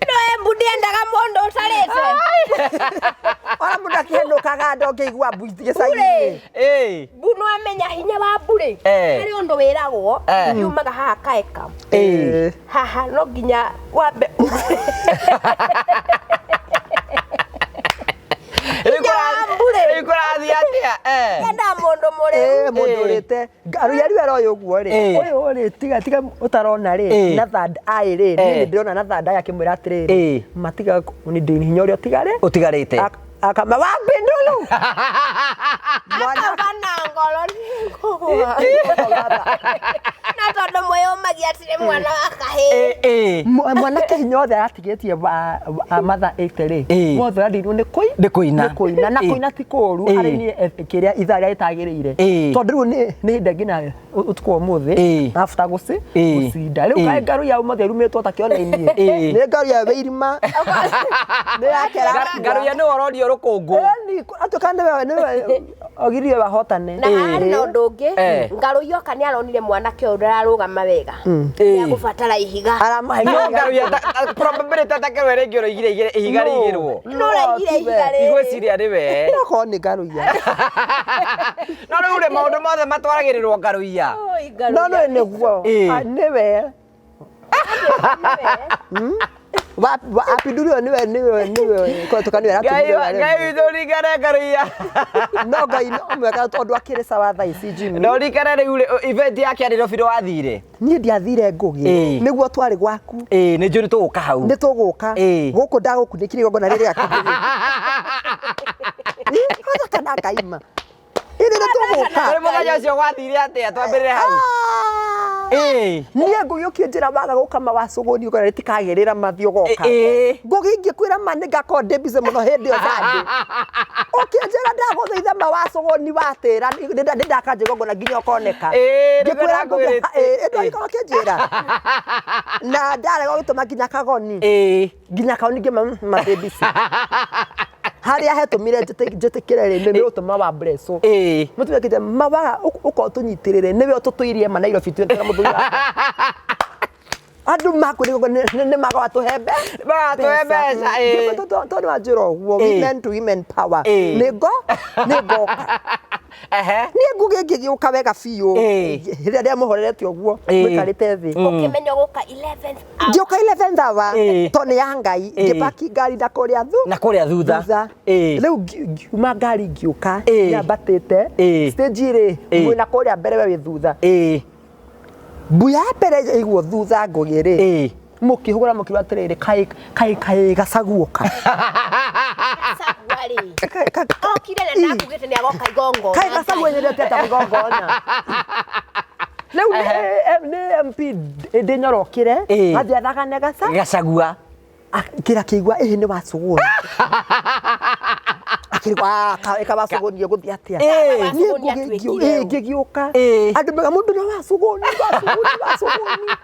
No Embu ndiendaga mũndũ ũtarĩte. Ona mũndũ akĩhenũkaga andũ ũngĩigua mbu gĩcagi-inĩ. Mbu no amenya hinya wa mbu rĩ. Harĩ ũndũ wĩragwo yumaga haha kaeka. Haha no nginya wambe hinya wa mbu rĩ. Rĩu kũrathiĩ atĩa? Ndiendaga mũndũ mũrĩu. Mũndũ ũrĩte. Arũiya rĩu aroya ũguo rĩ. Ũyũ rĩ tiga tiga ũtarona rĩ na third eye rĩ. Niĩ ndĩrona na third eye akĩmwĩra atĩrĩrĩ. Matiga ndĩ hinya ũrĩa ũtigare. Ũtigarĩte. Akama wapi ndulu? Akauga na ngoro nĩngũgũa. Na tondũ mwĩyũmagia atĩ nĩ mwana wa kahĩĩ. Mwanake hinya othe aratigĩtie wa mother ĩte rĩ. Wothe ũrandirwo nĩ Nĩ kũina. Nĩ kũina. Na kũina ti kũũru. Arĩ kĩrĩa ithaa rĩrĩa rĩtagĩrĩire. Tondũ rĩu nĩ hĩndĩ nginya ũtukũ wa ũmũthĩ. Arabuta gũcinda. Rĩu kaĩ ngaruya ũmũthĩ ĩrumĩtwo ta kĩone-inĩ. Nĩ ngaruya wĩ irima. Nĩ yakera. Ngaruya nĩwe ũrorio rũkũngũ. Atuĩka nĩwe ogiriwe wahotane. Na harĩ na ũndũ ũngĩ, Ngarũiya oka nĩ aronire mwanake ũyũ ndararũgama wega. Nĩagũbatara ihiga. No Ngaruiya probability atakerwo rĩngĩ ũroigire ihiga rĩigĩrwo. No ũraigire ihiga rĩrĩ. Igwĩciria nĩwe. Okorwo nĩ Ngaruiya. No rĩu rĩ maũndũ mothe matwaragĩrĩrwo Ngaruiya. No no nĩguo. Nĩwe. Apindurio nĩwe nĩwe nĩwe tuka nĩwe aratũmire. Ngai witũ ringane Ngaruiya. No Ngai no mwega tondũ akĩrĩ sawa thaa ici Jimmy. No ringane rĩu event yake arĩ Nairobi wathire. Niĩ ndiathire Ngũgĩ. Nĩguo twarĩ gwaku. Nĩ njũĩ nĩ tũgũka hau. Nĩ tũgũka. Gũkũ ndagũkunĩkire igongona rĩrĩa rĩakĩrĩ. Kana ngaima. Ĩrĩ nĩ tũgũka. Rĩu mũthenya ũcio gwathire atĩa twambĩrĩre hau. Niĩ Ngũgĩ ũkĩnjĩra waga gũka mawacũgũni ũkona rĩtikagĩrĩra mathiĩ ũgoka. Ngũgĩ ingĩkwĩra ma nĩngakorwo ndĩ busy mũno hĩndĩ ĩyo Sunday. Ũkĩnjĩra ndagũthaitha mawacũgũni watĩra nĩndakanja igongona nginya ũkoneka. Ngĩkwĩra Ngũgĩ ndwagĩkorwo ũkĩnjĩra. Na ndarega gũtũma nginya kagoni. Nginya kagoni ngĩma mathĩ busy. Harĩa hetũmire njĩtĩkĩre rĩ nĩ ũtũma wa Blesso. Mũtumia akĩnjĩra mawaga ũkorwo tũnyitĩrĩre nĩwe ũtũtũirie ma Nairobi twĩ na mũthuri wakwa. Andũ makwĩrĩ nĩ magaga tũhe mbeca. Tondũ wanjĩra ũguo women to women power. Nĩ ngoka. Niĩ Ngũgĩ ngĩgĩũka wega biũ. Rĩrĩa ndĩamũhorerete ũguo mũikarĩte thĩ. Ũkĩmenya ũgũka 11th hour. Ngĩũka 11th hour tondũ nĩ ya Ngai. Ngĩpaki ngari na kũrĩa Na kũrĩa thutha. Rĩu ngiuma ngari ngĩũka nyambatĩte stage rĩ mwĩna kũrĩa mbere we wĩ thutha. Mbu ya mbere ĩiguo thutha Ngũgĩ rĩ mũkĩhũra mũkiuga atĩrĩrĩ kaĩ kaĩ kaĩ gacaguoka. Gacagua rĩ. Okire na ndakugĩte nĩ agoka igongona. Kaĩ gacagua nyendete atĩa igongona. Rĩu nĩ MP ndĩnyorokire athiĩ athagane Gacagua. Kĩra kĩigua ĩhĩ nĩ wacũgũni. Akĩrigwo ĩka wacũgũni ĩgũthiĩ atĩa. Niĩ Ngũgĩ ngĩgĩũka. Andũ mega mũndũ nĩ wacũgũni wacũgũni wacũgũni.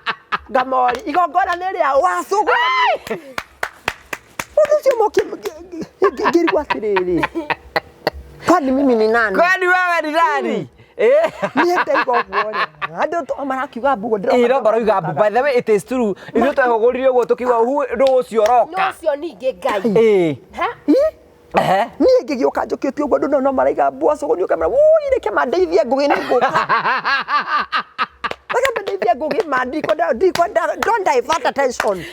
Ngamori igongona nĩ rĩa wacũgũni. Ũndũ ũcio mokie ngĩrigwo atĩrĩrĩ, kwani mimi ni nani? Kwani wewe ni nani? Eh. Niĩ ndaigua ũguo rĩ, andũ marakiuga mbu ũguo ndĩroka. Ĩ no maroiga mbu. By the way, it is true. Ithuĩ twehũgũrire ũguo tũkiuga ndũ ũcio No ũroka. ũcio ningĩ Ngai. Ĩ. Ha? Ĩ? Ehe. Niĩ ngĩgĩũka njũkĩte ũguo, andũ no maraiga mbu acũgũni ũkamera wui, reke mandeithie Ngũgĩ nĩ ngũka. Reke mandeithie Ngũgĩ ma ndikwenda ndikwenda, don't divert attention.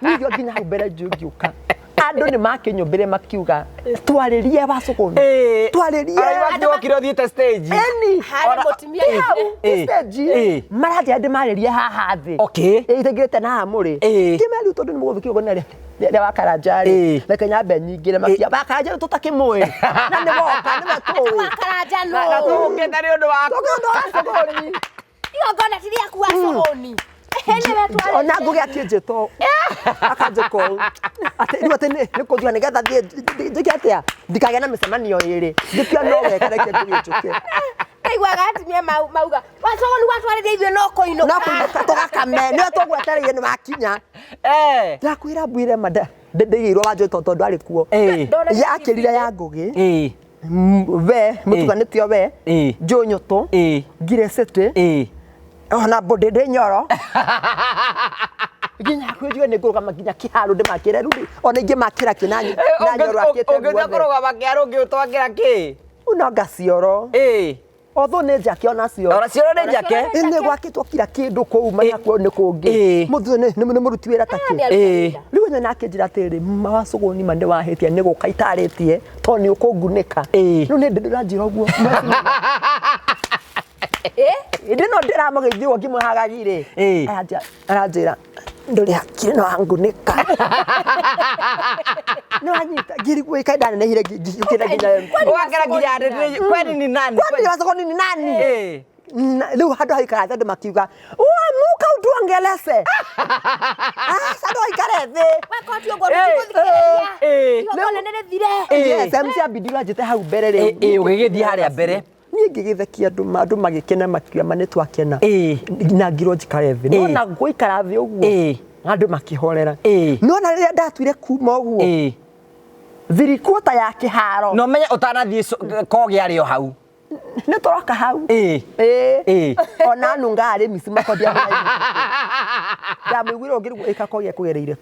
Niĩ nginya hau mbere ngĩũka, andũ nĩ makĩnyũmbĩre makiuga twarĩrie wacũgũni. Ĩ. Twarĩrie. Araigua wokire ũthiĩte stage. Eni. Harĩ mũtumia Ti hau, ti Ĩ. stage. Ĩ. Maranjĩra ndĩmarĩrie haha thĩ. Okay. Ĩ, itaingĩrĩte na haha mũrĩ. Ĩ. Ngĩmera rĩu tondũ nĩ mũgũthũkia ũguo na rĩa wakaranja Ĩ. rĩ, reke nyambe nyingĩre makia wakaranja rĩu tũtakĩmũĩ. Na nĩ woka, nĩwe tũĩ. Wakaranja Na nũ? tũũkĩte nĩ ũndũ waku. Tũkĩ ũndũ wa cũgũni. Igongona ti rĩaku wacũgũni. Nĩwe twarĩrie. Ona Ngũgĩ akĩnjĩta ũũ, akanjĩka ũũ. Atĩ rĩu atĩ nĩ kũnjua nĩgetha thiĩ njĩke atĩa, ndikagĩe na mĩcemanio ĩrĩ. Ngĩtua no wega reke Ngũgĩ njũke. Ndaiguaga atumia mauga wacũgũni watwarĩria ithuĩ no kũinũka. No kũinũka tũgakame, nĩwe tũgwetereire nĩ wakinya. Eh. Ndakwĩra mbwire ma ndĩigĩirwo wanjũ tondũ arĩ kuo. Ĩ. Ndona Yakĩrire ya Ngũgĩ. Ĩ. We mũtukanĩtio we Ĩ. njũnyũtũ Ĩ. ngirecĩtĩ Ĩ. ona mbũndĩndĩ nyoro nginya kwĩnjue nĩ ngũrũgama nginya kĩharo ndĩmakĩre rĩu ona ingĩ makĩra kĩ na na nyoro akĩte Ũngĩtua guothe kũrũgama kĩaro ũngĩũtwangĩra kĩ? no ngacioro Ĩ. otho nĩ njake onacio. Ona cioro nĩ njake. Ĩ, nĩ gwakĩtwo kira kĩndũ kũu manyakuo nĩ kũngĩ. Ĩ. Mũndũ ũyũ nĩ mũruti wĩra ta kĩ. Ĩ. Rĩu nyona akĩnjĩra atĩrĩrĩ, mawacũgũni ma nĩ wahĩtia nĩ gũka itarĩtie tondũ nĩ ũkũngunĩka. Ĩ. Rĩu nĩ ndĩranjĩra ũguo. Ĩndĩ no ndĩramũgeithia ũguo ngĩmũhagagi rĩ. Ĩ. Aranjĩra ndũrĩ hakiri no wangunĩka. Nĩ wanyita ngiriguo ĩka ndanenehire ngĩkĩra nginya. Ũgakĩra nginya ndĩndĩ kwani ni nani? Kwani wacũgũni ni nani? Ĩ. Rĩu handũ haikara thĩ andũ makiuga uamuka utuongelece. Aca andũ aikare thĩ. Wekoti ũguo Ĩ. tũtigũthikĩrĩria. Ĩ. Igongona nĩ rĩthire. Ĩ. Yes, MC Abidi ũranjĩte hau mbere rĩu. Ĩ, ũgĩgĩthiĩ harĩa mbere. Niĩ ngĩgĩthekia andũ andũ magĩkena makiuga ma nĩ twakena. Ĩ. Na ngirwo njikare thĩ. Ĩ. Nona gũikara thĩ ũguo. Ĩ. Andũ makĩhorera. Ĩ. Nona rĩrĩa ndatuire kuma ũguo. Ĩ. Thirikuota ya kĩharo. No menye ũtanathiĩ kogi arĩ o hau. Nĩ tũroka hau. Ĩ. Ĩ. Ĩ. Ona nunga arĩ mici makondia. Ndamũiguire ũngĩrigwo ĩka kogi ekũgereire.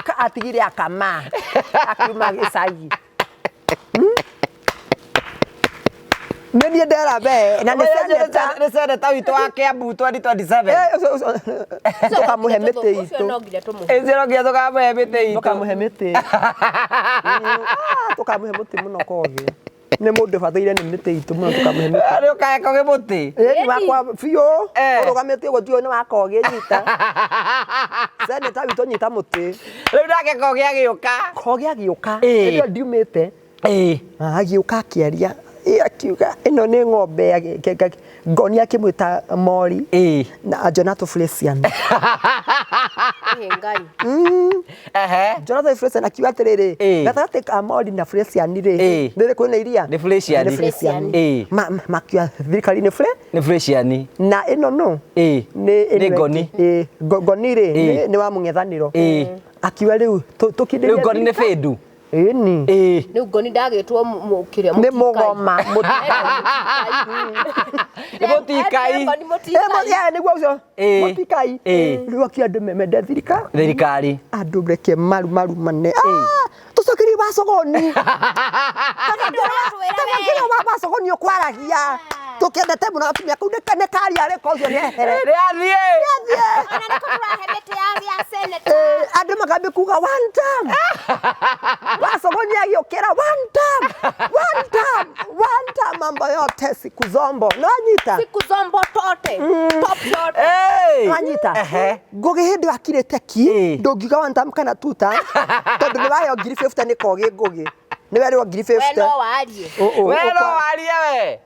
Ka atigire akama. Akiuma gĩcagi. Nĩ niĩ ndera be na nĩ seneta. Nĩ seneta witũ wa Kiambu 2027. Eh, tũkamũhe mĩtĩ Ũcio itũ. no nginya tũmũhe. Ĩcio no nginya tũkamũhe mĩtĩ itũ. Tũkamũhe mĩtĩ. Ah, tũkamũhe mũtĩ mũno kogi. Nĩ mũndũ bataire nĩ mĩtĩ itũ mũno tũkamũhe mĩtĩ. Nĩ ũkahe kogi mũtĩ. Ĩ nĩ wakwa biũ. Eh. Ũrũgamĩtie ũguo ndiũĩ nĩ wa kogi nyita. Seneta witũ nyita mũtĩ. Rĩu nake kogi agĩũka. Kogi agĩũka. Ĩ. Hĩndĩ ĩyo ndiumĩte. Ĩ. Agĩũka akĩaria. Ĩ, akiuga ĩno nĩ ng'ombe ngoni akĩmwĩta mori. Ĩ. Na Jonathan Felician. Ĩ, Ngai. Ehe. Jonathan Felician akiuga atĩrĩrĩ, Ĩ. gatagatĩ ka mori na Felician rĩ, Ĩ. nĩ kwĩna iria? Nĩ Felician. Nĩ Felician. Ĩ. Makiuga thirikari nĩ Fle Nĩ Felician. na ĩno nũ? Ĩ. Nĩ Nĩ Ngoni. Ĩ, Ngoni rĩ, Ĩ. nĩ wa mũng'ethanĩro. Ĩ. Akiuga rĩu tũkindĩrie Rĩu Ngoni nĩ bĩndu. Ĩni. Ĩ. Rĩu ngoni ndagĩtwo kĩrĩa Nĩ mũgoma. Nĩ mũtikai. Ngoni Ĩ, mũtikai. nĩguo ũcio. Ĩ. Mũtikai. Ĩ. Rĩu akiuga andũ mende thirikari. Thirikari. Andũ reke maru maru mane. Ah, tũcokerie wacogoni. Kagangĩra wa wacogoni ũkwaragia. Tũkendete mũno gatumia kau nĩ karia rĩko ũcio nĩehere. Rĩathiĩ. Ona nĩkũ tũrahe mĩtĩ ya seneta. Andũ makambia kuga one time. Wacogoni agĩũkĩra one time. One time. One time mambo yote siku zombo. Nĩwanyita? Siku zombo tote. Top shot. Ĩ. Wanyita? Ehe. Ngũgĩ hĩndĩ wakirĩte ki Ĩ. ndũngiuga one time kana two time tondũ nĩ waheo ngiri 50 nĩ kogi Ngũgĩ nĩ werĩrwo ngiri We 50. no warie. We no warie we.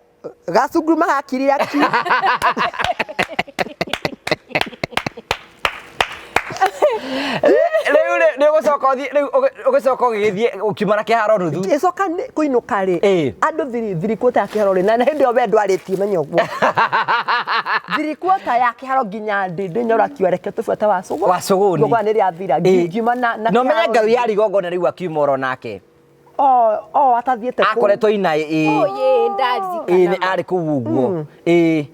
Gacunguru magakirira ki. Rĩu Rĩu rĩ nĩ ũgũcoka Ũgĩcoka ũthiĩ rĩu ũgĩcoka ũgĩgĩthiĩ ũkiuma na kĩharo nuthu. Ĩcoka kũinũka rĩ, andũ thirikuota ya kĩharo rĩ, na hĩndĩ ĩyo we ndwarĩtie menya ũguo. Thirikuota ya kĩharo nginya ndĩ nyorakiwa reke tũbuate Wacũgũ. Wacũgũni. Igongona nĩ rĩathira. Ngiuma na No menye kĩharo Ngai rĩ. yarĩ igongona rĩu akiuma oro nake. O atathiĩte kũu. Akoretwo ina ĩ. Oh, ye, Ĩ nĩ ndarikana. arĩ kũu ũguo. Ĩ.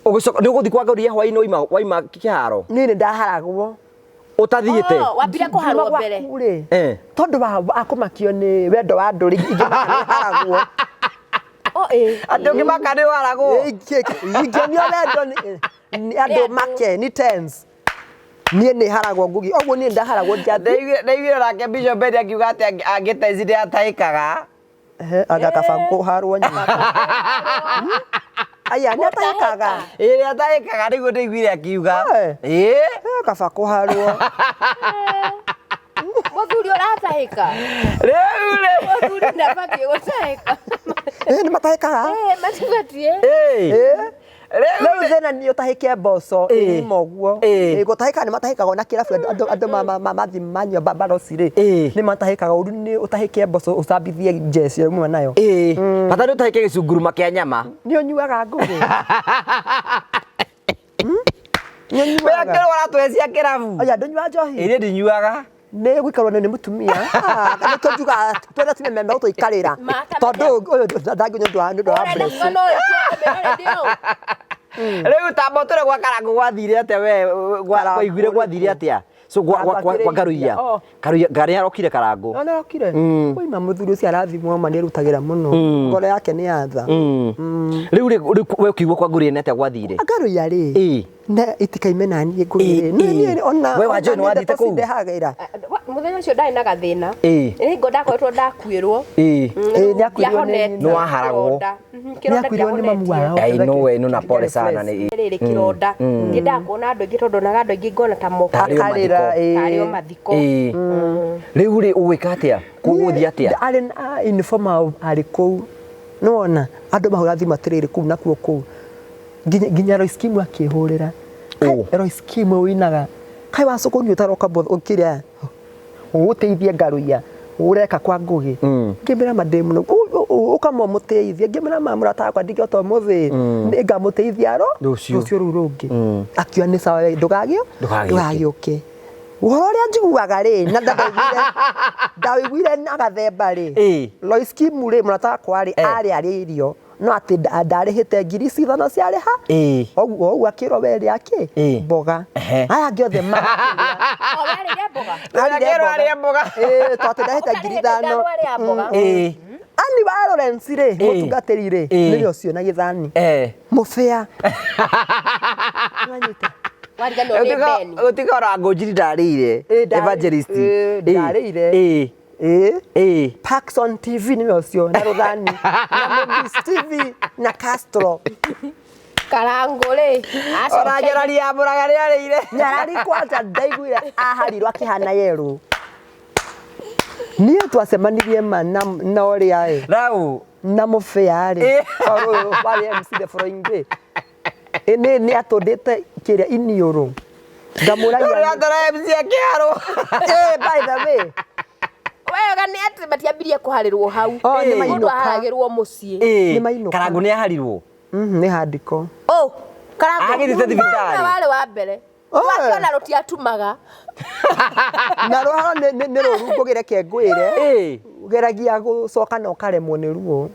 Ũgĩcoka nĩ ũgũthiĩ kwa Ngaruiya hwaĩ-inĩ waima kĩharo. Niĩ nĩ ndaharagwo. Ũtathiĩte. Oh, wambire kũharwo Ngiuma mbere. gwaku rĩ, Eh. tondũ wa akũmakio nĩ wendo wa andũ rĩ, ingĩmaka nĩ haragwo. Oh, ĩ. Atĩ ũngĩmaka nĩ waragwo. Ingĩonio wendo nĩ andũ Nĩ andũ. make nĩ tense. Niĩ nĩ haragwo ngugi ũguo niĩ ndaharagwo njathi. Ndaiguire nake Bishop Betty akiuga atĩ angĩteci nĩ atahĩkaga. Anga kaba kũharwo nyina. Aya nĩ atahĩkaga. Ĩ nĩ atahĩkaga nĩguo ndaiguire akiuga. Eh. Ĩ. Kaba kũharwo. Mũthuri ũratahĩka. Rĩu rĩ. Mũthuri ndabatiĩ gũtahĩka. Nĩ matahĩkaga. Matibatiĩ. Ĩ. Rĩu Rĩu rĩ. thĩna nĩ ũtahĩke mboco ĩma ũguo. Gũtahĩka nĩ matahĩkaga ona kĩrabu andũ mathiĩ manyua baroci rĩ, nĩ matahĩkaga ũru nĩ ũtahĩke mboco ũcambithie njeci ĩmwe nayo. Ĩ. Bata nĩ ũtahĩke gĩcunguruma kĩa nyama. Nĩ ũnyuaga ngũgĩ? Nĩ ũnyuaga? Wee ũratũhe cia kĩrabu. Aya ndũnyua njohi? Ĩ niĩ ndinyuaga. Nĩ gũikarwo nĩ mũtumia. Nĩkĩo njugaga twethe atumia me megũtũikarĩra. Makamenya. Tondũ ũyũ ndangĩnyua nĩ ũndũ wa Ũrenda mbeca. kuga no ũtue kũmĩrora nĩ ũũ. Rĩu tamba ũtwĩre gwa Karangũ gwathire atĩa we Karangũ waiguire gwathire atĩa? So gwa Karangũ Ngaruiya. akĩrĩithia. Oh. Karuiya Ngarĩ arokire Karangũ. No nĩarokire? Oi ma mũthuri ũcio arathimwo ma nĩerutagĩra mũno. Ngoro yake nĩ yatha. Rĩu rĩ we ũkĩigua kwa Ngaruiya nĩ atĩa gwathire? Ngaruiya rĩ, Ĩ. na itikaime na niĩ ngũgĩ rĩ. Niĩ ona We Wanjohi nĩ wathiĩte kũu? ndehagĩra. Mũthenya ũcio ndarĩ na gathĩna. Ĩ. Nĩ ndakoretwo ndakuĩrwo. Ĩ. Ĩ, nĩakuĩrwo nĩ Nĩ waharagwo. Nĩakuĩrwo nĩ mamu wao. I know, I know na pole sana nĩ Rĩrĩ kĩronda. Ndiendaga kuona andũ aingĩ tondũ onaga andũ aingĩ ngona ta moka. Tarĩ o Akarĩra, mathiko. ĩ. Tarĩ o mathiko. Ĩ. Rĩu rĩ ũgwĩka atĩa? Kũgũthiĩ atĩa? Arĩ na informal arĩ kũu. Nĩwona andũ mahũra thimũ atĩrĩrĩ kũu nakuo kũu. Nginya Royce Kim akĩhũrĩra. Ũ. Royce Kim ũinaga. Kaĩ Wacũgũni ũtaroka ũkĩrĩa ũgũteithie Ngaruiya ũreka kwa Ngũgĩ. Ngĩmĩra ma ndĩ mũno ũkama ũmũteithie. Ngĩmĩra ma mũrata wakwa ndingĩhota ũmũthĩ. Nĩngamũteithia ro Rũciũ. rũciũ rũu rũngĩ. Akiuga nĩ sawa ndũgagĩo Ndũgagĩũke. ndũgagĩũke. Ũhoro ũrĩa njiguaga rĩ na ndaũiguire na gathemba rĩ. Ĩ. Lois Kim rĩ mũrata wakwa rĩ Eh. arĩ arĩa irio no atĩ ndarĩhĩte ngiri ici ithano ciarĩha. Ĩ. Ũguo ũguo akĩrwo we rĩa kĩ Ĩ. mboga. Ehe. Aya angĩ othe makĩrĩa. O we arĩire mboga. Arĩire Akĩrwo arĩe mboga. Ĩ, to atĩ ndarĩhĩte ngiri Ũtarĩhĩte ithano. ithano arĩa mboga. Ĩ. Ani wa Lawrence rĩ mũtungatĩri rĩ Ĩ. nĩwe ũcio na gĩthani. Eh. Mũbĩa. Nĩwanyita? Wariganĩrwo nĩ Ben. Gũtiga ora ngũnjiri ndarĩire. Ĩ, ndarĩ- Evangelist. Ĩ, ndarĩire. Ĩ. Ĩ. Ĩ. Paxson TV nĩwe ũcio na Rũthani na Mobis TV na Castro. Karangũ rĩ. Ona njarari ya Mũraga nĩ arĩire. Nyarari kwanja ndaiguire aharirwo akĩhana yerũ. Niĩ twacemanirie ma na ũrĩa ĩ Rau. na mũbĩa rĩ Ĩ. ũyũ warĩ MC the following day. Ĩ nĩ atũndĩte kĩrĩa iniũrũ. Ngamũragia Ũrĩa atara MC akĩharwo. Ĩ, by the way. Wega nĩ atĩ matiambirie kũharĩrwo hau. Oh, nĩ Mũndũ mainũka. aharagĩrwo mũciĩ. Ĩ. Nĩ mainũka. Karangũ nĩ aharirwo. Nĩ handiko. Oh, Karangũ. Agĩthiĩte thibitarĩ. Nĩwe warĩ wa mbere. Oh. Wakĩona rũtiatumaga. Na rũharo nĩ rũru ngũgĩreke ngwĩre. Ĩ. Geragia gũcoka na ũkaremwo nĩ ruo.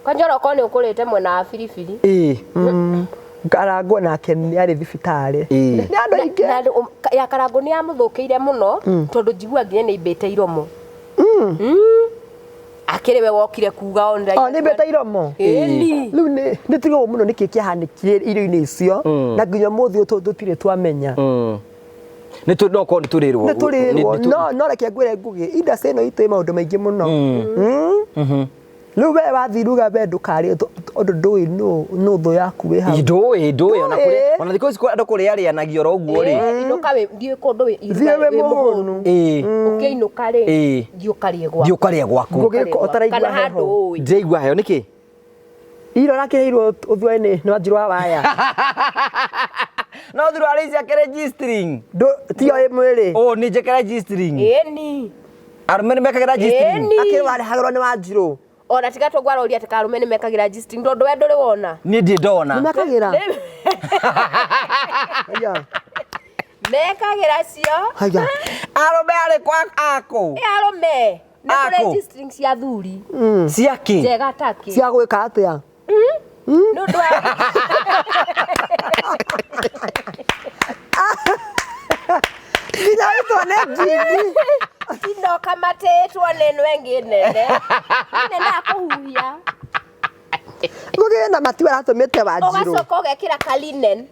Kwanja onokorwo nĩ ũkũrĩte mwena wa biribiri. Ĩ. Karangũ nake nĩ arĩ thibitarĩ. Ĩ. Nĩ andũ aingĩ. Na ya Karangũ nĩ yamũthũkĩire mũno tondũ njigua nginya nĩ imbĩte iromo. Akĩrĩ we wokire kuga online. O nĩ imbĩte iromo. Ĩni. Rĩu nĩ tigwo mũno nĩkĩ kĩahanĩkire irio-inĩ icio na nginya ũmũthĩ ũyũ tũtirĩ twamenya. Nĩ tũ no korwo nĩ tũrĩrwo. Nĩ tũrĩrwo no reke ngwĩre Ngũgĩ industry ĩno itũ ĩ maũndũ maingĩ mũno. Rĩu we wathiĩ ruga we ndũkarĩe tondũ ndũĩ nũ thũ yaku wĩ hau. Ndũĩ ona kũrĩa Ndũĩ. ona thikũ ici andũ kũrĩa arĩanagia oro ũguo rĩ. Inũka wĩ thiĩ kũndũ wĩ Thiĩ wĩ mũhũnu. Ĩ. Ũkĩinũka rĩ Ĩ. thiĩ ũkarĩe gwaku. Thiĩ ũkarĩe gwaku. Ngũgĩ ũtaraigua Kana handũ heho. ũĩ. Ndĩraigua heho nĩkĩ? Iro rakĩheirwo ũthuainĩ nĩ Wanjiru wa Waya. No thuruarĩ ciake registering. Tiyo ĩmwe rĩ. Ũ nĩ njĩkĩre registering. Ĩni. Arũme nĩ mekagĩra registering. Ĩni. Akĩrĩ warehagĩrwo nĩ Wanjirũ. Ona tiga tũgwaroria atĩ karume nĩ mekagĩra G-string tondũ we ndũrĩ wona. Niĩ ndirĩ ndona. Nĩ mekagĩra? Haya. Mekagĩra cio. Haya. Arũme arĩ kwa akũ. Ĩ arũme. Nĩ kũrĩ Akũ. G-string cia thuri. Cia kĩ? Njega takĩ. Cia gwĩka atĩa? Nĩ ũndũ wa Nginya wĩtwo nĩ ngindi. Tinoka matĩtwo nĩ ĩno ĩngĩ nene. Nene akũhuhia. Ngũgĩ na matiwe aratũmĩte Wanjirũ. Ũgacoka ũgekĩra kalinen.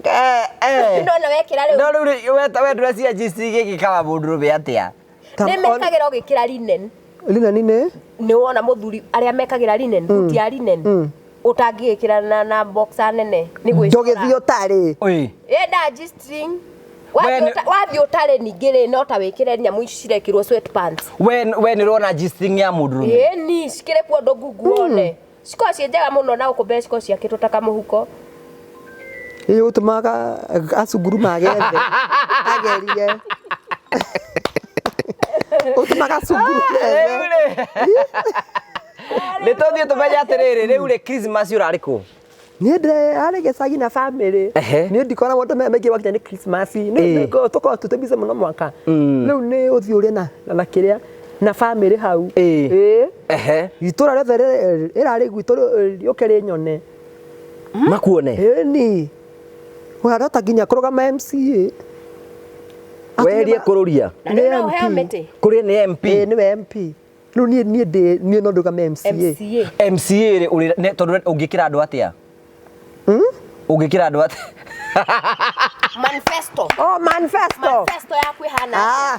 Eh. Nona wekĩra rĩu. No rĩu rĩ, we ndũreciria G-string ĩgĩkaga mũndũrũme atĩa? Nĩ mekagĩra ũgĩkĩra linen. Linen nĩ? Nĩ wona mũthuri arĩa mekagĩra linen, buti ya linen. Ũtangĩgĩkĩra na boxer nene nĩ gwĩcora. Ndũgĩthiĩ ũtarĩ. Ĩ. Enda G-string. We nĩ- Wathiĩ ũtarĩ ningĩ rĩ no ta wĩkĩre nyamũ ici cirekĩrwo sweatpants. We nĩ ũrona G-string ya mũndũrũme? Ĩni cikĩrĩ kuo ũndũ ngungu wone. Cikoragwo ciĩ njega mũno na gũkũ mbere cikoragwo ciakĩtwo ta kamũhuko. Ĩ gũtũmaga acunguru magethe. Agerie. Ũtũmaga acunguru Rĩu methe. rĩ. Nĩ tũthiĩ tũmenye atĩrĩrĩ, rĩu rĩ Christmas ũrarĩ kũ? Niĩ ndĩrarĩ gĩcagi na bamĩrĩ. Ehe. Niĩ ndikoragwo andũ maingĩ wakinya nĩ Christmas. Ĩ. Nĩ tũkoragwo tũtĩ busy mũno mwaka. Rĩu nĩ ũthiĩ ũrĩe na kĩrĩa na bamĩrĩ hau. Ĩ. Ĩ. Ehe. Itũra rĩothe rĩrarĩ gwitũ rĩũke rĩnyone. Makuone. Ĩni. Ũrarota nginya kũrũgama MCA. Weherie kũrũria. Na rĩu no Nĩ ũheo MP. mĩtĩ. Kũrĩ nĩ MP. Ĩ nĩwe MP. Rĩu niĩ niĩ ndĩ niĩ no ndũgame MCA. MCA. MCA rĩ ũrĩ tondũ ũngĩkĩra andũ atĩa? Ũngĩkĩra andũ atĩa? Manifesto. Oh, manifesto. Manifesto yaku ĩhana atĩa? Ah.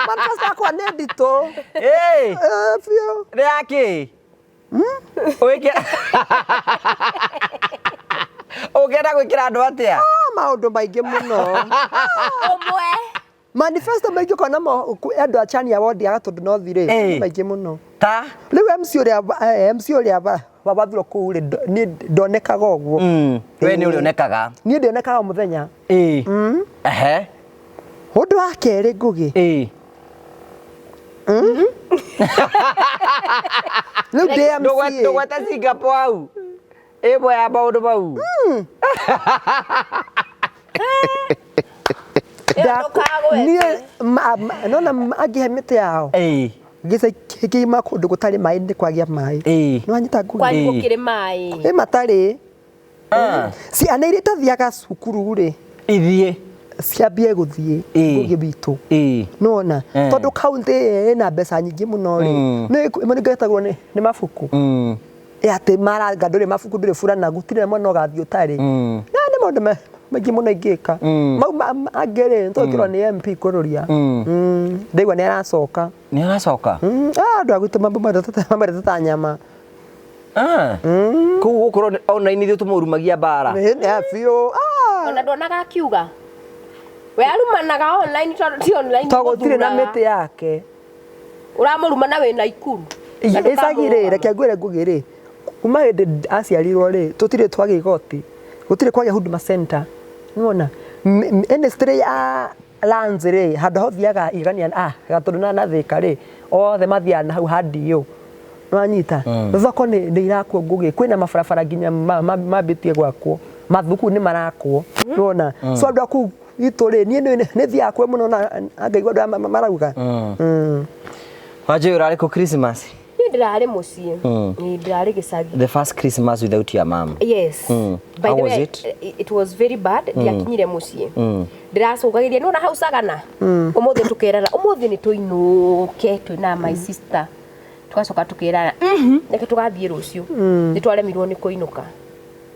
Manifesto yakwa nĩ nditũ. Ĩ. Eh, biũ. Nĩ ya kĩ? Ũgĩkĩra Ũngĩenda gwĩkĩra andũ atĩa? Ah, maũndũ maingĩ mũno. Ũmwe. Manifesto maingĩ ũkona andũ a Chania Ward ya Gatũndũ North rĩ, Ĩ. nĩ maingĩ mũno. Ta? Rĩu MC ũrĩa MC ũrĩa wathurwo kũu rĩ, niĩ ndonekaga ũguo. We nĩ ũrĩa ũnekaga. Niĩ ndionekaga o mũthenya. Ĩ. Ehe. Ũndũ wa kerĩ Ngũgĩ, Ĩ. rĩu ndĩ MCA. Ndũgwete Singapore hau. Ĩmwe ya maũndũ mau. Ĩyo ndũkagwete. Niĩ nona angĩhe mĩtĩ yao Ĩ. gĩcagi kĩgima kũndũ gũtarĩ maĩ nĩ kwagĩa maĩ. Ĩ. Nĩ wanyita Ngũgĩ? Kwanyu gũkĩrĩ maĩ. Ĩ matarĩ. Ah. Ciana iria itathiaga cukuru rĩ, Ithiĩ. ciambie gũthiĩ Ĩ. Ngũgĩ witũ. Ĩ. Nĩwona? Eh. Tondũ kaũntĩ ĩna mbeca nyingĩ mũno rĩ, nĩ nĩngetagwo nĩ mabuku. Ĩ atĩ maranga ndũrĩ mabuku ndũrĩ burana gũtirĩ na mwana ũgathiĩ ũtarĩ. Na nĩ maũndũ maingĩ mũno ingĩka. Mau angĩ rĩ, nĩtwekĩrwo nĩ MP kũrũria. Ndaigua nĩ aracoka. Nĩ aracoka? Ah, andũ a gwitũ mamwendete ta nyama. Ah. Koguo gũkorwo online ithuĩ tũmũrumagia mbara. Nĩ biũ. Ah. Ona ndonaga akiuga. We arumanaga online tondũ ti online. Tondũ gũtirĩ na mũthuraga. mĩtĩ yake. Ũramũruma na wĩna ikuru. Na Icagi rĩ, ndũkamũrũgama. reke ngwĩre Ngũgĩ rĩ, kuma hĩndĩ aciarirwo rĩ, tũtirĩ twagĩa igoti, gũtirĩ kwagĩa Huduma Center. Nĩwona? Ministry ya lands rĩ, handũ ha ũthiaga igania ah, Gatũndũ na Thĩka rĩ, othe mathiaga na hau ha DO. Nĩwanyita? Thoko nĩ irakwo Ngũgĩ, kwĩna mabarabara nginya mambĩtie gwakwo, mathukuru nĩ marakwo. Nĩwona? So andũ a kũu gwitũ rĩ, niĩ nĩ thiaga kuo mũno na ngaigua andũ aya marauga. Wanjũĩ ũrarĩ kũ Christmas? Niĩ ndĩrarĩ mũciĩ. Ĩĩ, ndĩrarĩ gĩcagi. The first Christmas without your mom. Yes. By How the was way, it? It was very bad. Ndiakinyire mũciĩ. Ndĩracũngagĩria nĩwona hau Sagana. Ũmũthĩ tũkerana, ũmũthĩ nĩ tũinũke twĩna my sister. Tũgacoka tũkerana, reke tũgathiĩ rũciũ. Nĩ twaremirwo nĩ kũinũka.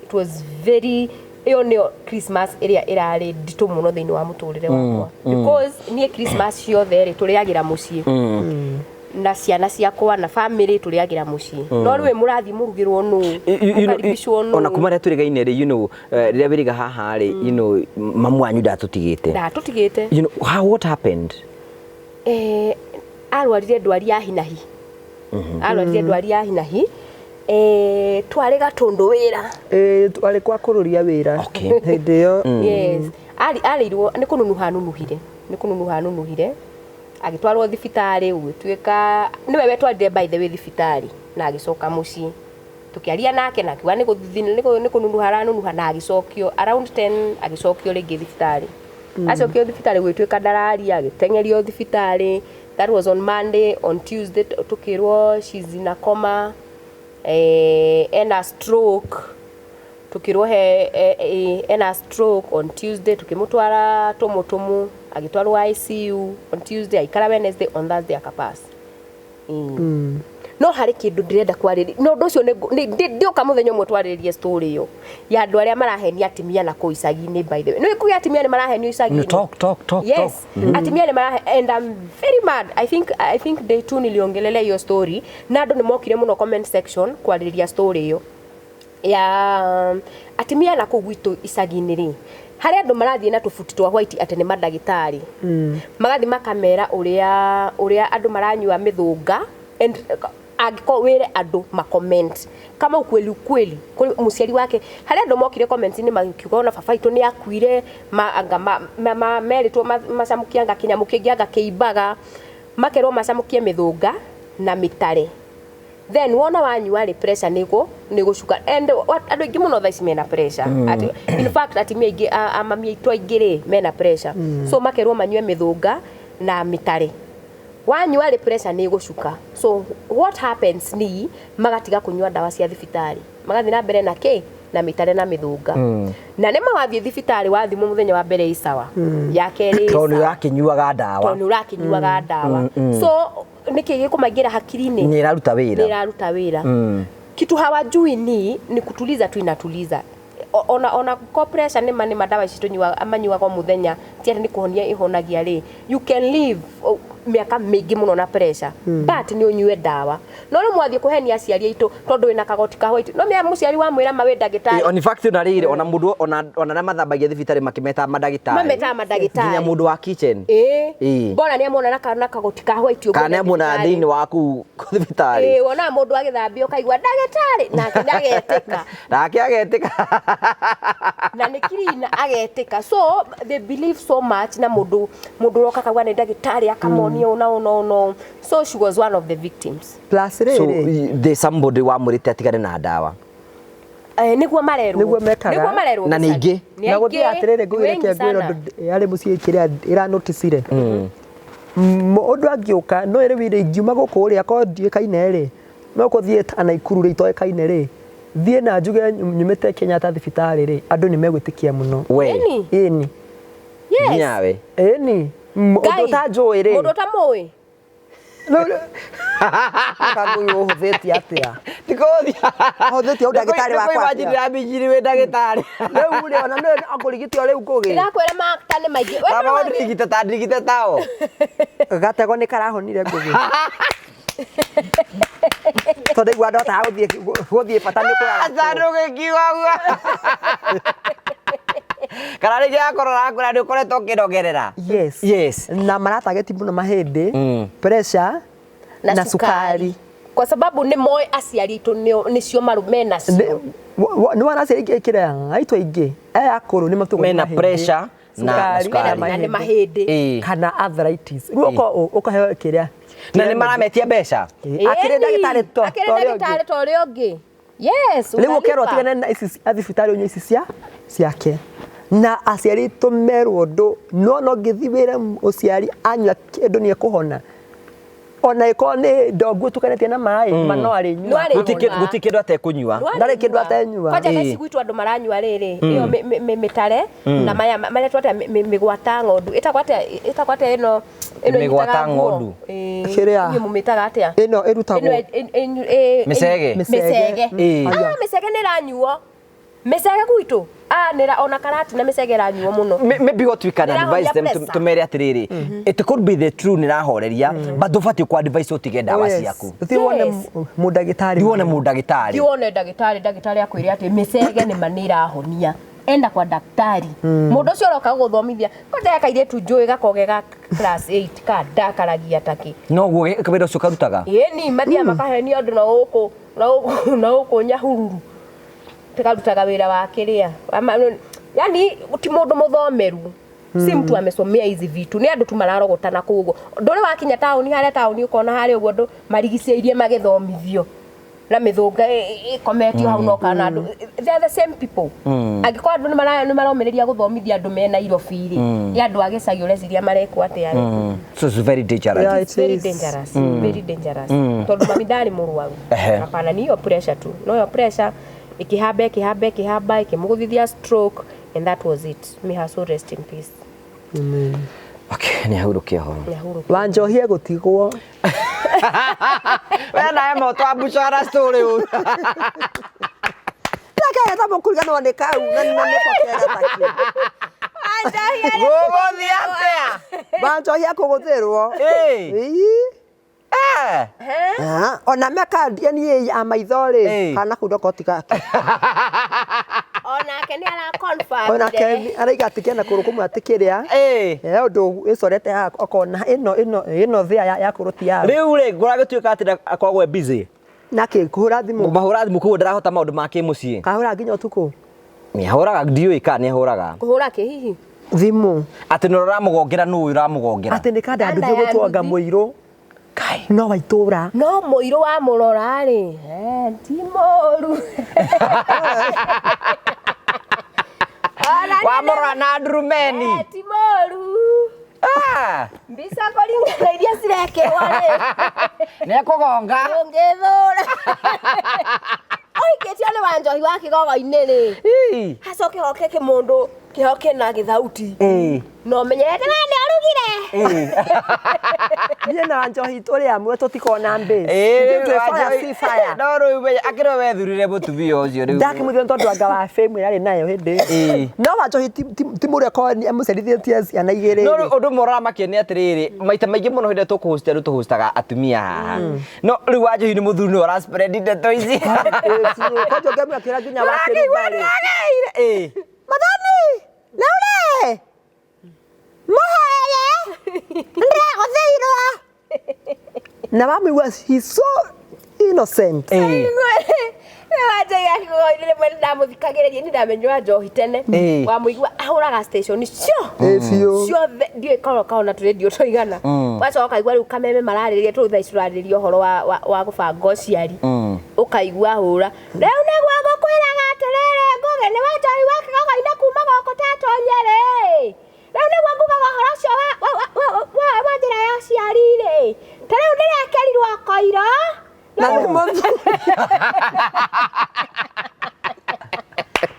It was very ĩyo nĩyo Christmas ĩrĩa ĩrarĩ nditũ mũno thĩinĩ wa mũtũrĩre wakwa. Because niĩ Christmas ciothe rĩ tũrĩagĩra mũciĩ. Na ciana ciakwa na family tũrĩagĩra mũciĩ. No rĩu mũrathiĩ mũrugĩrwo nũ? Mũkaribicwo nũ? Ona kuma rĩrĩa twĩrĩgaine rĩ, you know, rĩrĩa wĩrĩga haha rĩ, you know, mamu wanyu ndatũtigĩte. Ndatũtigĩte. You know, how what happened? Arwarire ndwari ya hinahi. Arwarire ndwari ya hinahi. Twarĩ Gatũndũ wĩra. Ĩĩ, arĩ kwa kũrũria wĩra. Okay. Hĩndĩ ĩyo. Yes, arĩirwo nĩ kũnunuha anunuhire, nĩ kũnunuha anunuhire, agĩtwarwo thibitarĩ, gũgĩtuĩka nĩwe wetwarire by the way thibitarĩ, na agĩcoka mũciĩ, tũkĩaria nake na akiuga nĩ kũnunuha aranunuha, na agĩcokio around 10, agĩcokio rĩngĩ thibitarĩ. Acokio thibitarĩ gũgĩtuĩka ndararia, agĩteng'erio thibitarĩ. That was on Monday. On Tuesday tũkĩrwo she's in a coma, ena stroke. Tukirwo he ena stroke on Tuesday, tukimutwara tumutumu, agitwarwo ICU on Tuesday, aikara Wednesday, on Thursday akapass. No harĩ kĩndũ ndĩrenda kwarĩrĩria, no ũndũ ũcio ndĩũka mũthenya ũmwe twarĩrĩrie story ĩyo ya andũ arĩa marahenia atimia na kũu icagi-inĩ. By the way, nĩ kũgĩa atimia nĩ marahenio icagi-inĩ. No, talk, talk, talk, Yes. Talk. Atimia nĩ marahe, and I'm very mad. I think day two niliongelelea hiyo story na andũ nĩ mokire mũno comment section kwarĩrĩria story ĩyo ya atimia na kũu gwitũ icagi-inĩ rĩ, harĩa andũ marathiĩ na tũbuti twa white atĩ nĩ mandagĩtarĩ, magathiĩ makamera ũrĩa andũ maranyua mĩthũnga, and angĩkorwo wĩre andũ macomment kama ukweli ukweli kũrĩ mũciari wake, harĩa andũ mokire comments-inĩ makiuga ona baba itũ nĩ akuire, anga merĩtwo macamũkie anga kĩnyamũ kĩngĩ anga kĩimbaga, makerwo macamũkie mĩthũnga na mĩtare, then wona wanyua rĩ, pressure nĩ gũcuka. And andũ aingĩ mũno thaa ici mena pressure. Ati, in fact, atimia aingĩ, amami aitũ aingĩ rĩ, mena pressure, so makerwo manyue mĩthũnga na mĩtare, wanyua rĩ, pressure nĩ ĩgũcuka. So what happens ni magatiga kũnyua ndawa cia thibitarĩ, magathiĩ na mbere na kĩ, na mĩtare na mĩthũnga, na nĩ mawathiĩ thibitarĩ wathimwo mũthenya wa mbere ĩ sawa, ya kerĩ ĩ Tondũ nĩ sawa. ũrakĩnyuaga ndawa. Tondũ nĩ ũrakĩnyuaga ndawa, so nĩkĩ gĩkũmaingĩra hakiri-inĩ? Nĩ ĩraruta Nĩ wĩra. ĩraruta wĩra. Kitu hawajui ni kutuliza tu inatuliza. Ona ko pressure nĩ ma ndawa ici tũnyuaga, manyuaga o mũthenya, ti atĩ nĩ kũhonia ĩhonagia rĩ. You can live, oh, mĩaka mĩingĩ mũno na pressure, but nĩ ũnyue ndawa. No rĩu mwathiĩ kũhenia aciari aitũ tondũ wĩna kagoti ka white, no mĩa mũciari wamwĩra ma wĩ ndagĩtarĩ. On fact, ona rĩrĩ, ona mũndũ ona arĩa mathambagia thibitarĩ makĩmetaga mandagĩtarĩ. Mametaga mandagĩtarĩ. Nginya mũndũ wa kitchen. Ĩĩ. Ĩĩ. Mbona nĩ amona na kagoti ka white ũguo Kana nĩ amuona thibitarĩ. thĩinĩ wa kũu thibitarĩ. Ĩĩ, wonaga mũndũ agĩthambia ũkaigua ndagĩtarĩ, nake nĩ agetĩka. Nake agetĩka. Na nĩ kirina agetĩka. So they believe so much, na mũndũ ũroka akauga nĩ ndagĩtarĩ, akamonia ũũ na ũũ na ũũ na ũũ. So she was one of the victims. Plus So rĩrĩ, there's somebody wamwĩrĩte atigane na ndawa. Nĩguo marerwo. Nĩguo mekaga. Nĩguo marerwo Na nĩ gĩcagi. aingĩ. Nĩ Na gũthiĩ aingĩ, atĩrĩrĩ, nĩ ngũgĩre wengi kĩa ngwĩra sana. ũndũ arĩ mũciĩ kĩrĩa ĩranoticire ũndũ angĩũka no ĩrĩ wĩrĩ ingiuma gũkũ rĩ, akorwo ndiũĩkaine rĩ, no kũthiĩ ta Naikuru rĩ, itoĩkaine rĩ, thiĩ na njuge nyumĩte Kenyatta thibitarĩ rĩ, andũ nĩ megwĩtĩkia mũno. We. Ĩni. Ĩni. Yes. Nginyawe. Ĩni, ũndũ Ngai. ũtanjũĩ rĩ. Mũndũ ũtamũĩ. Kangũyũ ũhũthĩtie atĩa? Tikũthia. Ũhũthĩtie ũndagĩtarĩ wakwa atĩa? Ndĩramĩnjiri wĩ ndagĩtarĩ. Rĩu rĩ, ona nĩ akũrigiti o rĩu ngũgĩ. Ndĩrakwĩra makta nĩ maingĩ. We Baba no wathiĩ- ndirigite ta ndirigite tao. Gatego nĩ karahonire ngũgĩ tondũ igua ndotaga gũthiĩ bata nĩ kũrara. Aca ndũgĩkiuga ũguo. Kana rĩngĩ akorwo arakũra nĩ ũkoretwo ũkĩnogerera. Yes. Yes. Na maratageti mũno mahĩndĩ, pressure na cukari. Kwa sababu nĩ moĩ aciari aitũ nĩcio menacio. Nĩ wana aciari aingĩ kĩrĩa aitũ aingĩ aya akũrũ nĩ matugwo nĩ Mena mahĩndĩ, pressure na cukari cukari. Na nĩ mahĩndĩ. Ĩĩ. Kana arthritis. Rĩu ũkaheo kĩrĩa Na nĩ marametia mbeca. Akĩrĩ ndagĩtarĩ to Akĩrĩ ta ũrĩa ũngĩ. ndagĩtarĩ ta ũrĩa ũngĩ. Yes. Rĩu ũkerwo Ũkalipa. tigane na ici cia thibitarĩ, ũnyue ici cia ciake, na aciari aitũ merwo ũndũ no ngĩthiĩ wĩre mũciari anyua kĩndũ nĩ ekũhona, ona ĩkorwo nĩ ndongu ũtukanĩtie na maĩ ma no arĩnyua. No arĩnyua. Gũtirĩ kĩndũ atekũnyua. Ndarĩ kĩndũ atenyua. Kwanja thaa Ĩĩ. ici gwitũ andũ maranyua rĩrĩ ĩyo mĩtare na maya marĩa twatĩa mĩgwata ng'ondu, ĩtagwo atĩa, ĩtagwo atĩa ĩno ĩno Mĩgwata ĩnyitaga nguo? ng'ondu. Ĩĩ. Kĩrĩa? Inyuĩ mũmĩtaga atĩa? Ĩno ĩrutagwo Ĩno Mĩcege. Mĩcege. Ĩĩ. Ah, mĩcege nĩ ĩranyuo, mĩcege gwitũ. Ah, nĩ ona karati na mĩcege ĩranyuo mũno. Maybe what we can Nĩrahoria advise them, pressure. tumere atiriri, it could be the true nĩrahoreria, but ndũbatiĩ ku advise ũtige ndawa ciaku. Ũthiĩ wone Yes. mũndagĩtarĩ. Thiĩ wone mũndagĩtarĩ. Thiĩ wone ndagĩtarĩ, ndagĩtarĩ akwĩre atĩ mĩcege nĩ ma nĩ ĩrahonia. Enda kwa daktari. Mũndũ ũcio ũroka gũgũthomithia kwanja ya kairĩtu njũĩ gakoge ga class 8 ka ndakaragia takĩ. Noguo wĩra ũcio karutaga. Ĩni mathiaga makahenia andũ na gũkũ na gũkũ na gũkũ Nyahururu, tikarutaga wĩra wa kĩrĩa. Yani ti mũndũ mũthomeru, si mtu amesomea hizi vitu, nĩ andũ tu mararogotana kũu ũguo. Ndũrĩ wakinya taũni harĩa taũni ũkona harĩa ũguo andũ marigicĩirie magĩthomithio na mĩthũnga ĩkometio hau, no kana andũ, they are the same people. Angĩkorwo andũ nĩ maromĩrĩria gũthomithia andũ me Nairobi rĩ, nĩ andũ a gĩcagi ũreciria marekwo atĩa rĩ? So it's very dangerous. Yeah, It's very it is. dangerous, very dangerous, tondũ mami ndarĩ mũrwaru. Hapana, ni hiyo pressure tu, no hiyo pressure ikihamba ikihamba ikihamba ikimũgũthithia stroke, and that was it. May her soul rest in peace. Okay, nĩ ahurũke ũhoro. Nĩahurũke. Wanjohie gũtigwo. We nawe moto ambucora story ũru. Ndakeheta mũkuriganwo nĩ kau na na nĩko kega takĩ. Gũgũthiĩ atĩa? Wanjohie kũgũthĩrwo. Ĩĩ. Ĩĩ. Eh. Ah, ona meka DNA ya maitho rĩ, Ĩĩ. kana kau ndoko ti gake. Onake nĩ ara confirm. Onake araiga atĩ kena kũgũrũ kũmwe atĩ kĩrĩa. Ĩĩ. Eh, ũndũ ĩcorete haha okona ĩno ĩno ĩno thĩa ya kũgũrũ ti yao. Rĩu rĩ ngũragĩtuĩka atĩ akoragwo e busy. Nake kũhũra thimũ. Mahũra thimũ koguo ndarahota maũndũ ma kĩmũciĩ. Kahũra nginya ũtukũ. Nĩ ahũraga, ndiũĩ kana nĩ ahũraga. Kũhũra kĩ hihi? Thimũ. Atĩ nĩ ũramũgongera, nũ ũyũ ũramũgongera? Atĩ nĩ kanda Kanda nduthi ya gũtwanga nduthi. mũirũ. Kai. No wa itũra. No mũirũ wa mũrora rĩ, eh, ti mũru. Ona nĩ- Wamũrora na ndurumeni. Eh, ti mũru. Ah. Mbica kũringana iria cirekĩrwo rĩ, Nĩ ekũgonga. ũngĩthũra ũhikĩtio nĩ Wanjohi wa kĩgogo-inĩ rĩ, Ii. hacoke hoke kĩmũndũ kĩhoke na gĩthauti Ĩĩ. na ũmenyerete we nĩ ũrugire. Ĩĩ. Niĩ na Wanjohi tũrĩ amwe tũtikona mbĩ. Ĩĩ, Ithuĩ twĩ fire, Wanjohi- si fire. No rĩu we akĩrĩ we wethurire mũtumia ũcio rĩu. Ndakĩmũthire tondũ anga wa fame ĩrĩa arĩ nayo hĩndĩ ĩyo. Ĩĩ. No Wanjohi ti mũrĩa korwo amũciarithĩtie ciana igĩrĩ. No rĩu ũndũ ũmwe ũramakia nĩ atĩrĩrĩ, maita maingĩ mũno hĩndĩ ĩrĩa tũkũhosta rĩu tũhostaga atumia haha, no rĩu Wanjohi nĩ mũthuri nĩwe ũraspread ndeto ici. Kwanja ũngĩamwĩkĩra nginya wa Ũrakĩigua kĩrumba rĩ. nĩagĩire. Ĩĩ. Mathani, naure mũhoere ndĩragũthĩirwo. Na wamũigua he's so innocent. Ĩĩ. Wanjohi wa kĩgogo-inĩ rĩmwe nĩ ndamũthikagĩrĩria, nĩ ndamenyire Wanjohi tene. Ĩĩ. Wamũigua ahũraga station cio Ĩ biũ. ciothe, ndiũĩ korwo kaona tũrĩndio tũigana. Wacoka ũkaigua rĩu kameme mararĩrĩria tũrĩu thaa ici tũrarĩrĩria ũhoro wa gũbanga ũciari, ũkaigua hũra rĩu nĩguo ngũkwĩraga atĩrĩrĩ, Ngũgĩ nĩ Wanjohi wa kĩgogo-inĩ kuma gũkũ tatonyere, rĩu nĩguo ngugaga ũhoro ũcio wa njĩra ya ũciari rĩ, ta rĩu ndĩrekerirwo koiro. Na nĩ mũthuri.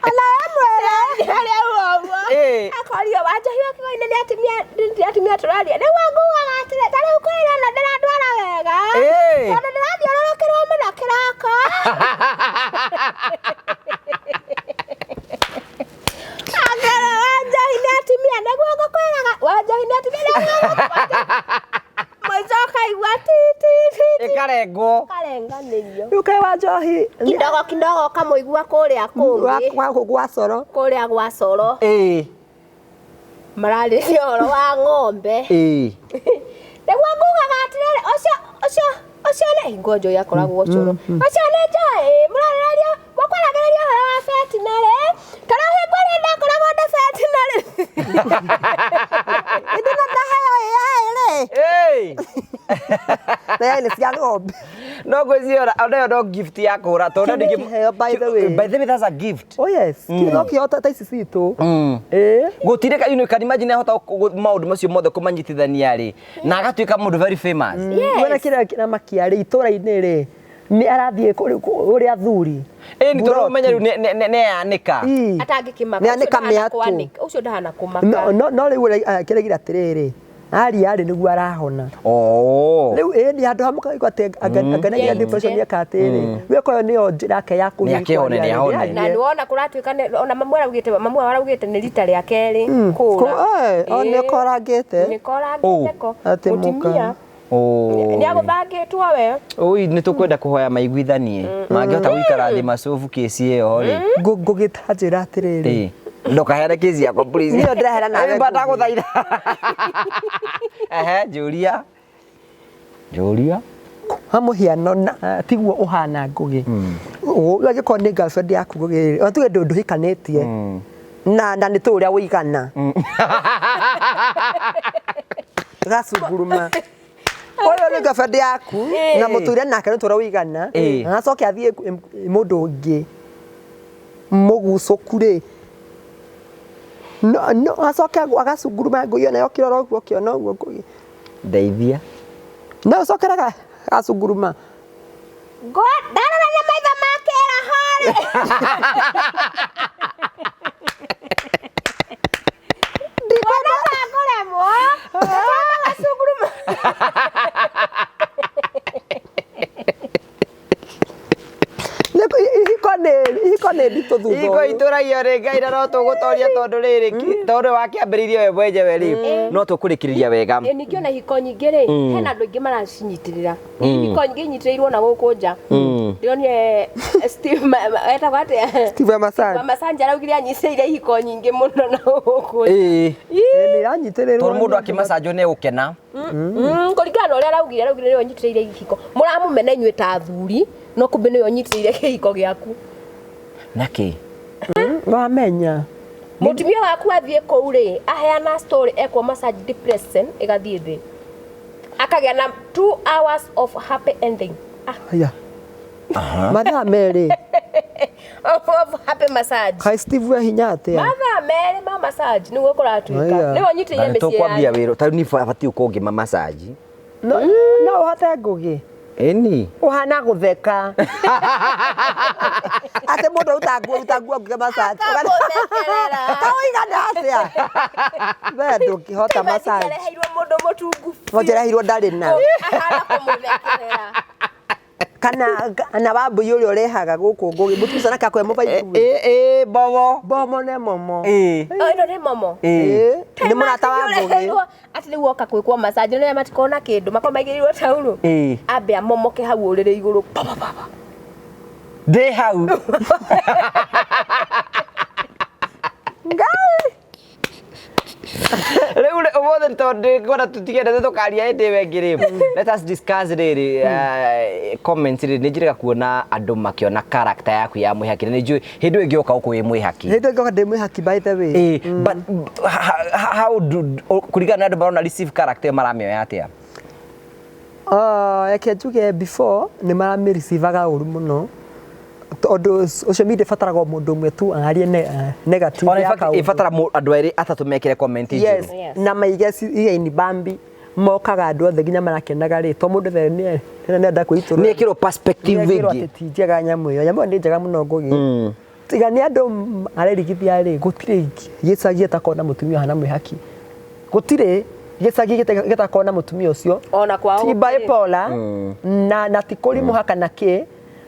Ona emwĩre. Harĩa ũguo Ĩĩ. akorio Wanjohi wa kĩgogo-inĩ nĩ atumia tũraria, nĩguo ngugaga atĩrĩ ta rĩu kwĩra na ndĩrandwara wega Ĩĩ. tondũ ndĩrathiũrũrũkĩrwo mũno kĩroko. Akera Wanjohi nĩ atumia nĩguo ngũkwĩraga Wanjohi nĩ atumia nĩguo ngũkwĩraga, mũico ũkaigua ti ti ti ti. Ĩkarengwo. Karenganĩrio. Rĩu kaĩ Wanjohi Kidogo kidogo ũkamũigua kũrĩa kũngĩ. Gwa coro. Kũrĩa gwa coro. Ĩĩ. Mararĩria ũhoro wa ng'ombe. Ĩĩ. Nĩguo ngugaga atĩrĩrĩ, ũcio ũcio ũcio nĩ hingo Njohi akoragwo cũrũ, ũcio nĩ Njohi mũrarĩrĩria mũkwaragĩrĩria ũhoro wa veterinary, ta rĩu hingo ĩrĩa ndakoragwo ndĩ veterinary. Ĩndĩ na ndaheo AI rĩ. Ĩĩ. Na AI nĩ cia ng'ombe. No ngwĩciria ona ĩyo no gift ya kũhũra tondũ Kĩu nĩ ningĩ- kĩheo, by the way. By the way, that's a gift. Oh yes. Kĩu no kĩheo ta ici citũ. Ĩĩ. Gũtirĩ ka, you know, can imagine ahota maũndũ macio mothe kũmanyitithania rĩ na agatuĩka mũndũ very famous. Yes. Wona kĩrĩa kĩramakia rĩ itũra-inĩ rĩ nĩ arathiĩ kũrĩ athuri. Ĩĩ nĩ tondũ Buroti. ũmenye rĩu nĩ eyanĩka. Ii. Atangĩkĩmaka. Nĩanĩka mĩatũ. Ũcio ndahana kũmaka. No rĩu kĩraigire atĩrĩrĩ aria rĩ nĩguo arahona. Oh. Rĩu ĩĩ nĩ handũ ha mũkaigua atĩ anganagia Yes. depression eka atĩrĩ rĩu ĩkorwo nĩyo njĩra yake ya Nĩ akĩhone, nĩ ahone. Na nĩwona kũratuĩka ona mamu araugĩte nĩ rita rĩa kerĩ kũra. O nĩ korangĩte. Nĩ korangĩte ko. Atĩ mũka. Mũtumia Oh. nĩ agũthangĩtwo we. Oi nĩ tũkwenda kũhoya maiguithanie mangĩhota gũikara thĩ macobu kĩci ĩyo rĩ. Ngũgĩta njĩra atĩrĩrĩ Ĩĩ. Ndũkaheane kĩ ciakwa please. Niĩ ndĩraheana nawe Ĩmba Ngũgĩ. ndagũthaitha. Ehe, njũria. Njũria. Ha mũhiano na tiguo ũhana Ngũgĩ. Angĩkorwo nĩ girlfriend yaku Ngũgĩ, ona tuge ndũhikanĩtie na nĩ tũĩ ũrĩa ũigana. Gacunguruma. Ũyũ nĩ girlfriend yaku na mũtũire nake nĩ tũĩ ũrĩa ũigana. Na acoke athiĩ mũndũ ũngĩ mũgucũku rĩ, no acoke agacunguruma ngũi ona ũkĩrora ũguo ũkĩona ũguo Ngũgĩ. Ndeithia. No ũcokere gacunguruma. Ndarora na maitho ma kĩroho rĩ. Ndikuona ta ngũremwo. Ndona gacunguruma. Ihiko nĩ nditũ thutha Ihiko ũyũ. itũragio nĩ Ngai na no tũgũtoria tondũ rĩrĩ tondũ wakĩambĩrĩirie we mwenyewe rĩ no tũkũrĩkĩrĩria wega. Ĩ ningĩ ona ihiko nyingĩ rĩ hena andũ aingĩ maracinyitĩrĩra. Ihiko nyingĩ inyitĩrĩirwo na gũkũ nja. Ndĩronire Steve etagwo atĩa? Steve Masanja. Wa Masanja araugire anyitĩrĩire ihiko nyingĩ mũno na gũkũ nja. Ĩĩ. Ĩ nĩ iranyitĩrĩrwo. Tondũ mũndũ akĩmacanjwo nĩ egũkena. Kũringana na ũrĩa araugire nĩwe ũnyitĩrĩire ihiko. Mũramũmena inyuĩ ta athuri no kumbe nĩwe ũnyitĩrĩire kĩhiko gĩaku. Nĩkĩ? Wamenya. Mũtumia waku athiĩ kũu rĩ aheana story ekwo massage depression ĩgathiĩ thĩ. Akagĩa na 2 hours of happy ending. Aya. Mathaa merĩ. Of happy massage. Kaĩ Steve we hinya atĩa? Mathaa merĩ ma massage nĩguo kũratuĩka. Aya. Nĩwe ũnyitĩrĩire Na mĩciĩ tũkwambia yanyu. wĩra ta rĩu niĩ batiĩ gũkorwo ngĩma massage. No ũhote Ngũgĩ. Ĩni. Ũhana gũtheka. Atĩ mũndũ aruta nguo ruta nguo ngĩke massage. Akagũthekerera. Ta ũigana atĩa? We ndũngĩhota massage. Njereheirwo mũndũ mũtungu biũ. Njereheirwo ndarĩ na. Ahana kũmũthekerera. Kana wambui ũrĩa ũrehaga gũkũ Ngũgĩ mũtumia ũcio nake akũhe mũbaibui. Ĩ bomo. Bomo nĩ momo. Ĩ. Oh, ĩno nĩ momo. Ĩ. Nĩ mũrata wa Ngũgĩ. Atĩ rĩu oka gwĩkwo massage nĩ matikorwo na kĩndũ makorwo maigĩrĩirwo taurũ. Ĩ. Ambe amomoke hau ũrĩrĩ igũrũ. Pa, pa, pa, pa. Ndĩ hau. Ngai. Rĩu rĩ ũmũthĩ tondũ ngwenda tũtigende tũkaria hĩndĩ ĩyo ĩngĩ rĩ. Let us discuss rĩrĩ comments rĩ nĩ njĩrĩga kuona andũ makĩona character yaku ya mwĩhaki na nĩ njũĩ hĩndĩ ĩyo ĩngĩ ũka gũkũ wĩ mwĩhaki. Hĩndĩ ĩyo ngĩũka ndĩ mwĩhaki by the way. Ĩ but how do kũringana na andũ marona receive character ĩyo maramĩoya atĩa? Reke njuge before nĩ maramĩreceivaga ũru mũno tondũ social media ĩbataraga o mũndũ ũmwe tu arie negative Ona ya in fact kaũndũ. ĩbatara andũ erĩ atatũ mekĩre comment Yes, njũru. Yes. na maige iga-inĩ bambi mokaga andũ othe nginya marakenaga rĩ to mũndũ othe nĩ nenda kwĩitũrũra. Nĩ ĩkĩrwo perspective Nĩekĩrwo ĩngĩ. atĩ ti njega nyamũ ĩyo. Nyamũ ĩyo nĩ njega mũno Ngũgĩ. Tiga nĩ andũ marerigithia rĩ gũtirĩ gĩcagi gĩtakoragwo na mũtumia ũhana mwĩhaki. Gũtirĩ gĩcagi gĩtakoragwo na mũtumia ũcio. Ona kwao Ti gũtirĩ. bipolar na ti kũrimũ haka na kĩ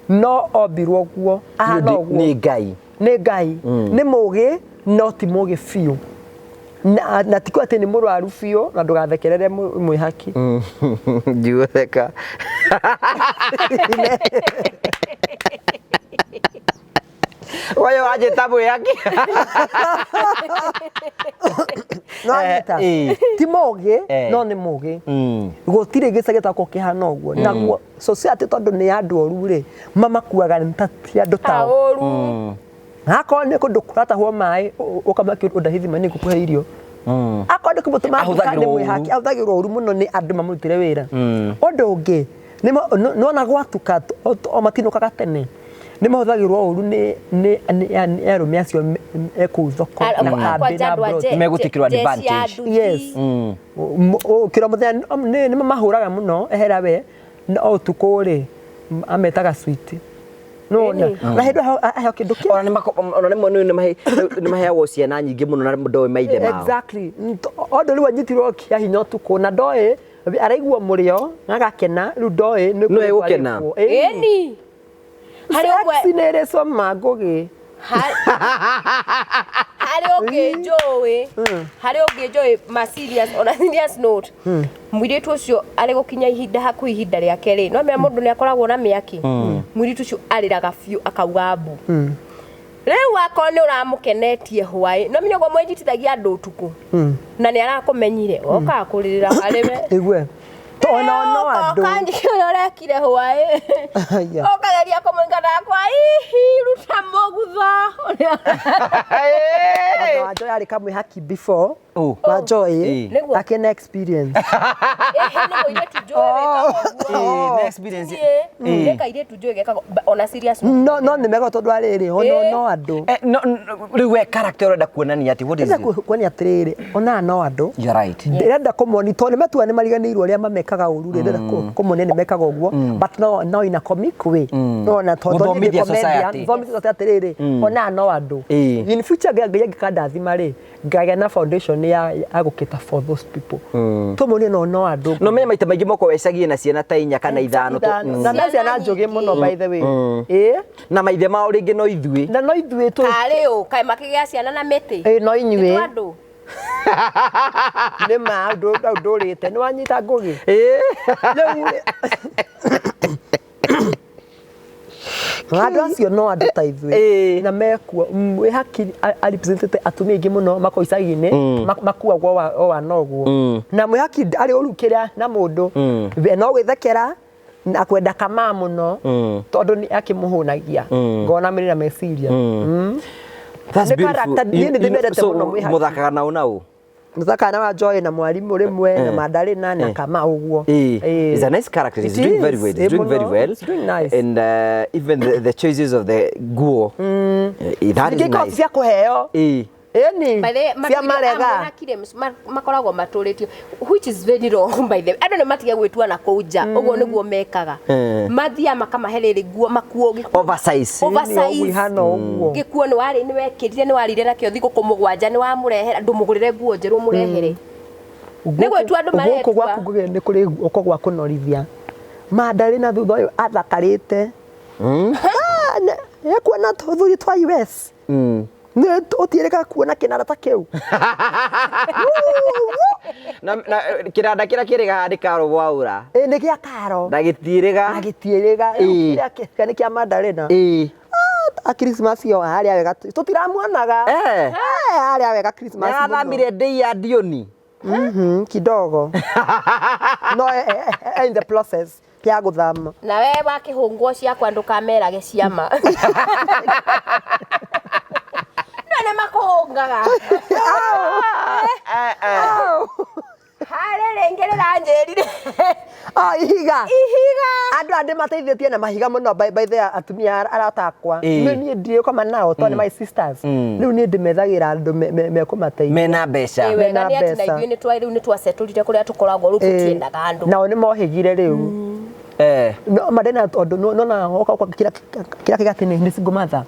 no ombirwo ũguo ahana ũguo. Nĩ Ngai. Nĩ Ngai. Nĩ mũgĩ no ti mũgĩ biũ. Na ti kuga atĩ nĩ mũrwaru biũ na ndũgathekerere mwĩhaki. Ndigũtheka. Ũyũ wanjĩta mwĩhaki. No anyita. Ti mũgĩ no nĩ mũgĩ. Gũtirĩ gĩcagi gĩtakoragwo kĩhana ũguo. Naguo society tondũ nĩ andũ oru rĩ mamakuaga ta ti andũ tao. Oru. Akorwo nĩ kũndũ kũratahwo maĩ ũkamakio ũndahi thima nĩ ngũkũhe irio. Akorwo nĩ kũmũtũma nduka nĩ Ahũthagĩrwo mwĩhaki ũru. ahũthagĩrwo ũru mũno nĩ andũ mamũrutĩre wĩra. Ũndũ ũngĩ nĩwona gwatuka o matinũkaga tene nĩ mahũthagĩrwo ũru nĩ arũme acio me kũu thoko na kambĩ Kwanja na andũ a mburoti. Megũtĩkĩrwo jeshi ya advantage. nduthi. Yes. Kĩro mũthenya nĩ mamahũraga mũno ehera we no ũtukũ rĩ ametaga sweet. No na hĩndĩ ĩyo aheo kĩndũ kĩa Ona rĩmwe nĩ maheagwo ciana nyingĩ mũno na ndoĩ maithe mao. Exactly. Ũndũ rĩu anyitirwo kĩa hinya ũtukũ na ndoĩ araigua mũrĩo na agakena rĩu ndoĩ nĩ No egũkena. Ĩni. Harĩ ũmwe Sex nĩ ĩrĩ cama Ngũgĩ. Harĩ ũngĩ njũĩ. Harĩ ũngĩ njũĩ ma serious on a serious note. Mũirĩtu ũcio arĩ gũkinya ihinda hakuhĩ ihinda rĩake rĩ no menya mũndũ nĩ akoragwo na mĩaki. Mũirĩtu ũcio arĩraga biũ akauga mbu. Rĩu akorwo nĩ ũramũkenetie hwaĩ no menya ũguo mwĩnyitithagia andũ ũtukũ na nĩ arakũmenyire okaga kũrĩrĩra harĩ we. Igue tona no andũ. Kanjikĩ ũrĩa ũrekire hwaĩ. Aya. Ũkageria kũmũingata kwa ihi ruta mũgutho ũrĩa. Andũ wa Joy arĩ kamwe haki before. Oh. Wa Joy Eh. Nĩguo. akĩna experience. Ĩhĩ nĩ mũirĩtu njũĩ wĩkaga ũguo. Eh, nĩ experience. Niĩ, nĩ kairĩtu njũĩ gekaga ona serious No no nĩ mega tondũ arĩrĩ ona Eh. no andũ. Eh, no, no, rĩu we character ũrenda kuonania atĩ what is Ndĩrenda it? kuonia atĩrĩrĩ ona no andũ. You're right. Ndĩrenda kũmoni tondũ nĩ matua nĩ mariganĩirwo ũrĩa mamekaga ũru rĩ ndĩrenda kũmonia nĩ mekaga ũguo but no no in a comic way no na tondũ niĩ ndĩ Gũthomithia comedian, society. gũthomithia society atĩrĩrĩ ona no andũ. Ĩĩ. In future Ngai angĩkandathima rĩ ngagĩa na foundation ya ya gũkĩta for those people tũmonie no no andũ. No menye maita maingĩ moko wecagie na ciana ta inya kana ithano tu- Ithano. Na me ciana njũgĩ mũno by the way. Ĩĩ. Na maithe mao rĩngĩ no ithuĩ. Na no ithuĩ tũ Karĩ ũ kaĩ makĩgĩa ciana na mĩtĩ. Ĩĩ no inyuĩ. Nĩ andũ. Nĩ ma ndũrĩte nĩ wanyita ngũgĩ. Ĩĩ. Rĩu rĩ andũ acio no andũ ta ithuĩ Ĩĩ. na mekuo wĩ hakiri arepresentete atumia aingĩ mũno makoragwo icagi-inĩ makuagwo o wa noguo na mwĩ haki arĩ ũru kĩrĩa na mũndũ we no gwĩthekera na kwenda kamaa mũno tondũ nĩ akĩmũhũnagia ngona mĩrĩ na meciria. That's Nĩ beautiful. character, niĩ nĩ ndĩmendete So, mũno mwĩ haki. mũthakaga na ũ na ũ? Mũthakaga na wa Joy na mwarimũ rĩmwe na Mandarina na kama ũguo. Eh, Ĩĩ. it's a nice character. He's It doing very is. well. He's Ĩĩ doing very mũno. well. It's doing nice. And even the choices of the guo, that is Ningĩ ikoragwo nice. cia kũheo. Eh. Ĩni By the way, cia marega. makoragwo matũrĩtio which is very wrong by the way. Andũ nĩ matige gwĩtua na kũu nja ũguo nĩguo mekaga. Eh. Mathiaga makamahe rĩrĩ nguo makuo gĩkuo. Oversize. Ĩni, ũguo Oversize. ihana ũguo. Gĩkuo nĩ warĩ nĩ wekĩrire nĩ warire nakĩo thigũkũ mũgwanja nĩ wamũrehera ndũmũgũrĩre nguo njerũ ũmũrehere. Nĩ gwĩtua andũ Guoko maretua. gwaku ngũgĩ nĩ kũrĩ guoko gwa kũnorithia. Mandarina thutha ũyũ athakarĩte. Ah, nĩ ekuona tũthuri twa US. Nĩ ũtiĩrĩga kuona kĩnanda ta kĩu. Na na kiranda kĩrĩa kĩrĩga handĩ karo waura. Ĩ nĩ gĩa karo. Na gĩtiĩrĩga. Na gĩtiĩrĩga. Ĩĩ. Kĩrĩa kĩrĩa nĩ kĩa Mandarina. Ĩĩ. A Christmas yo harĩa wega tũtiramuonaga. Eh. Eh, harĩa wega Christmas mũno. Nĩarathamire ndĩi ya Dioni. Kidogo. No in the process ya gũthama. Na we wakĩhũngwo ciakwa ndũkamerage ciama. No nĩ makũhũngaga. Harĩ rĩngĩ rĩranjĩrire. Ah, ihiga. Ihiga. Andũ aya ndĩmateithĩtie na mahiga mũno by the atumia arata akwa. Ĩĩ. Nĩ niĩ ndirĩ koma nao tondũ nĩ my sisters. Rĩu niĩ ndĩmethagĩra andũ mekũmateithia. Mena mbeca. Ĩ wega Mena nĩ atĩ na mbeca. ithuĩ nĩ twa rĩu nĩ twacetũrire kũrĩa tũkoragwo rĩu tũtiendaga andũ. Nao nĩ mohĩgire rĩu. Eh. No madena tondũ nona woka ũka kĩrĩa kĩrĩa kĩgati nĩ single mother.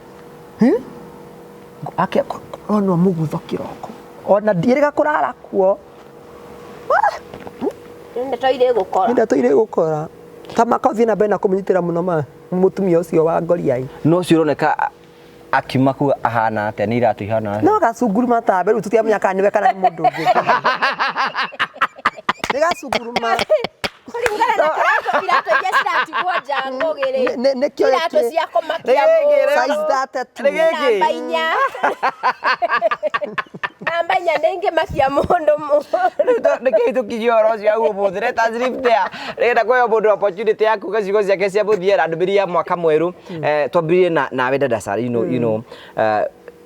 Ake onwo mũgutho kĩroko. Ona ndiĩrĩga kũrara kuo. Nĩ ndeto irĩ gũkora. Nĩ ndeto irĩ gũkora. Ta makothiĩ na mbere na kũmũnyitĩra mũno ma mũtumia ũcio wa ngoriai. No ũcio ũroneka akiuma kuu ahana atĩa nĩ iratũ ihana atĩa? No gacunguruma tambe rĩu tũtiramenya kana nĩwe kana nĩ mũndũ ũngĩ. Nĩ gacunguruma. Kũringana na kĩratũ iratũ iria ciratigwo nja ngũgĩ rĩ. Nĩkĩo Iratũ gĩkĩ. cia kũmakia Nĩ gĩkĩ, mũndũ. Size 32. Nĩ gĩkĩ. Namba inya. Namba inya nĩ ingĩmakia mũndũ mũndũ. Nĩkĩĩ tũkinyia ũhoro ũcio hau ũmũthĩ let us leave there nĩgetha kũheo mũndũ opportunity ya kuga ciugo ciake cia mũthia na ndũmĩrĩri ya mwaka mwerũ. Twambĩrĩrie na nawe dada Sara,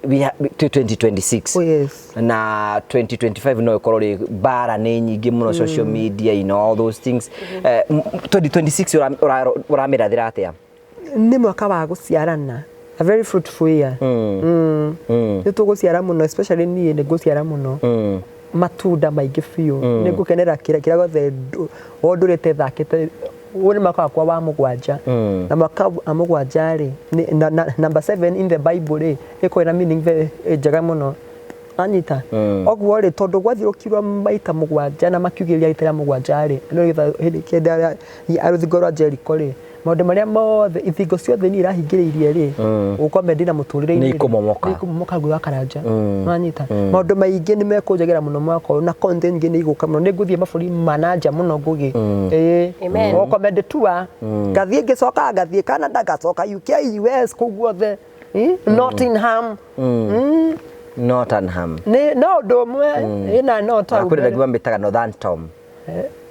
we 2026. Oh, yes. Na 2025 no ĩkorwo rĩ mbara nĩ nyingĩ mũno social media, all those things. 2026 ũramĩrathĩra atĩa? Nĩ mwaka wa gũciarana. A very fruitful year. Nĩ tũgũciara mũno especially niĩ nĩ ngũciara mũno. Matunda maingĩ biũ. Nĩ ngũkenera kĩrĩa kĩrĩa gĩothe ndũrĩte thakĩte. Ũyũ nĩ mwaka wakwa wa mũgwanja. Na mwaka wa mũgwanja rĩ, number 7 in the Bible rĩ, ĩkoragwo na meaning very njega mũno. Anyita. Ũguo rĩ, tondũ gwathiũrũkirwo maita mũgwanja na makiugĩrĩria rita rĩa mũgwanja rĩ, nĩgetha hĩndĩ kĩenda ya rũthingo rwa Jericho rĩ, maũndũ marĩa mothe ithingo ciothe niĩ irahingĩrĩirie rĩ, gũkorwo ndĩna mũtũrĩre-inĩ Nĩ ikũmomoka. nĩ ikũmomoka rũgũ rwa karanja. Nĩwanyita? Maũndũ maingĩ nĩ mekũnjagĩra mũno mwaka ũyũ na content nyingĩ nĩ igũka mũno. Nĩ ngũthiĩ mabũrũri ma na nja mũno ngũgĩ. Ĩĩ. Amen. O comedy tour. Ngathiĩ ngĩcoka ngathiĩ Canada ngacoka UK US kũu guothe. Nottingham. Nottingham. Nĩ no ũndũ ũmwe ĩna no ta Ona kwĩ ndagiwa mĩtaga Northampton.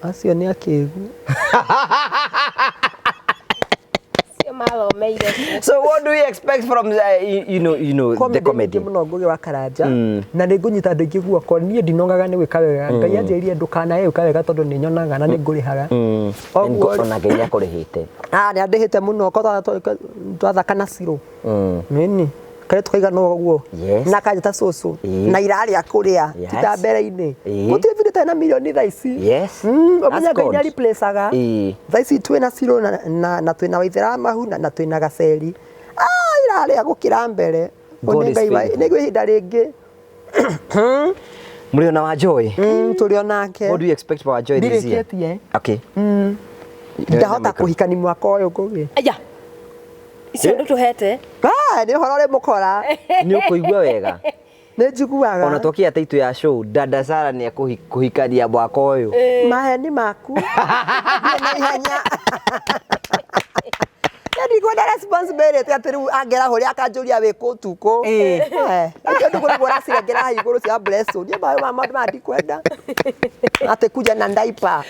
Acio nĩ akĩgu. Cio mathomeire kuo. So what do we expect from you know the comedy? Mũno Ngũgĩ wa Karanja, na nĩ ngũnyita andũ aingĩ guoko. Niĩ ndinogaga nĩ gwĩka wega. Ngai anjĩrire ndũkanae gwĩka wega tondũ nĩ nyonaga na nĩ ngũrĩhaga. Ũguo Ona Ngai nĩ akũrĩhĩte. Ah, nĩ andĩhĩte mũno ko twathaka na Cirũ nini karĩa tũkaigana ũguo na kanjĩta cũcũ na irarĩa kũrĩa ti ta mbere-inĩ. Gũtirĩ video itarĩ na mirioni thaa ici. That's Ũmenye Ngai God. nĩ ariplacaga. Thaa ici twĩna Cirũ na twĩna Waithera Mahu na twĩna Gaceri. Ah, irarĩa gũkĩra mbere. God Nĩ is Ngai faithful. nĩ ihinda rĩngĩ. Mũrĩ ona wa Joy. Tũrĩ onake. What do you expect for our Joy this year? Ndirĩkĩtie. Okay. Ndahota kũhikani mwaka ũyũ, Ngũgĩ. Aya. Icio nĩ tũhete. Ah, nĩ ũhoro ũrĩ mũkora. Nĩ ũkũigua wega. Nĩ njiguaga. Ona twakia taitũ ya show, Dada Sara nĩ ekũhikania mwaka ũyũ. Maheni maku. Thiĩ na ihenya. Ndikwenda responsibility atĩ rĩu angera hũrĩa akanjũria wĩ kũ ũtukũ. Nĩkĩo ndũkũrĩgwo ũracirengera haha igũrũ cia bleso. Niĩ maũndũ ma maũndũ maya ndikwenda. Atĩ kuja na ndaipa.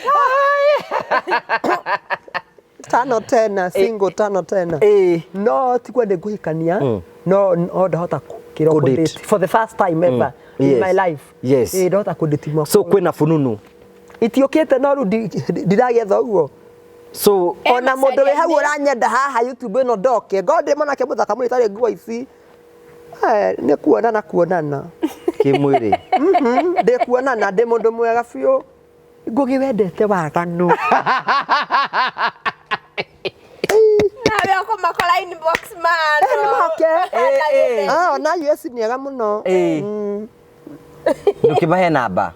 Tano tena, single tano tena. No tiguo nĩ ngũhikania, no ndahota kĩro Kũdate. kũdate for the first time ever in my life. Ndahota kũdate mwaka So ũyũ. kwĩna fununu. Itiũkĩte no rĩu ndiragĩetha ũguo. So Ona mũndũ wĩ hau ũranyenda haha YouTube ĩno ndoke ngorwo ndĩ mwanake mũthaka mũno itarĩ nguo ici. Nĩ kuonana kuonana. Kĩmwĩrĩ. Ndĩ kuonana ndĩ mũndũ mwega biũ. Ngũgĩ wendete waganu. Nawe ũkũmakora inbox man. Nĩ moke. Ah, ona US nĩ ega mũno. Ndũkĩmahe namba.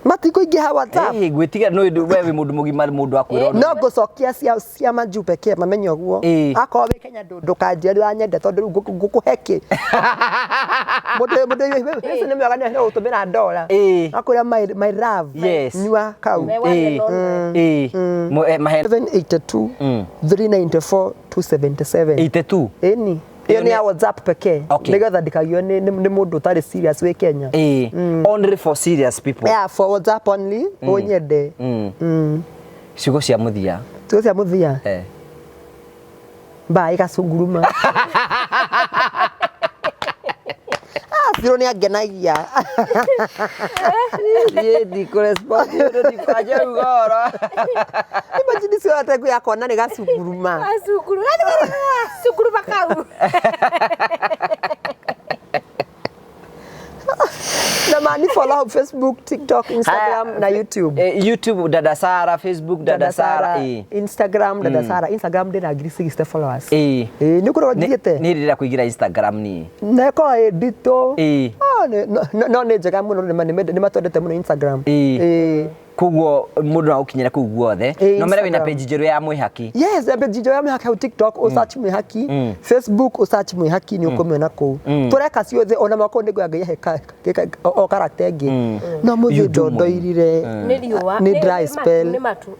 Matikũingĩha WhatsApp. Ngwĩtigĩra no we wĩ mũndũ mũgima mũndũ akwĩra No ngũcokia cia majuu pekee mamenye ũguo. Akorwo wĩ Kenya ndũkanjĩre ũranyenda tondũ rĩu ngũkũhe kĩ. Mũndũ ũcio nĩ mwega nĩ gũtũmĩra ndora. Akwĩra my love. Nyua kau. Mahe 782 394 277. 82. Ĩni. Ĩyo nĩ ya WhatsApp pekee. Nĩgetha ndikagio nĩ mũndũ ũtarĩ serious wĩ Kenya. Only for serious people. Yeah, for WhatsApp only. Ũnyende. Ciugo cia mũthia. Ciugo cia mũthia. Bye gacunguruma. Ah, Ciro nĩ angenagia. Niĩ ndikũrespond ũndũ ndikwanja uga ũhoro. Imagine cio ate yakona nĩ gacunguruma. Gacunguruma. Cunguruma kau. Na mani follow Facebook, TikTok, Instagram na YouTube. YouTube Dada Sara, Facebook Dada Sara. Instagram Dada Sara. Instagram ndĩna ngiri 60 followers. Nĩ ũkoragwo njigĩte? Niĩ ndĩrenda kũingĩra Instagram niĩ. Na ĩkoragwo ĩ nditũ. No nĩ njega mũno, nĩ matwendete mũno Instagram. Koguo mũndũ no agũkinyĩre kũu guothe. No mere wĩna page njerũ ya Mwĩhaki. Yes, na page njerũ ya Mwĩhaki hau TikTok, ũsearch Mwĩhaki, Facebook ũsearch Mwĩhaki nĩ ũkũmĩona kũu. Tũreka ciothe ona mwaka ũyũ nĩngũya Ngai ahe o character ĩngĩ. No mũthĩ ndondoirire. Nĩ riũa. Nĩ dry spell. Nĩ matu.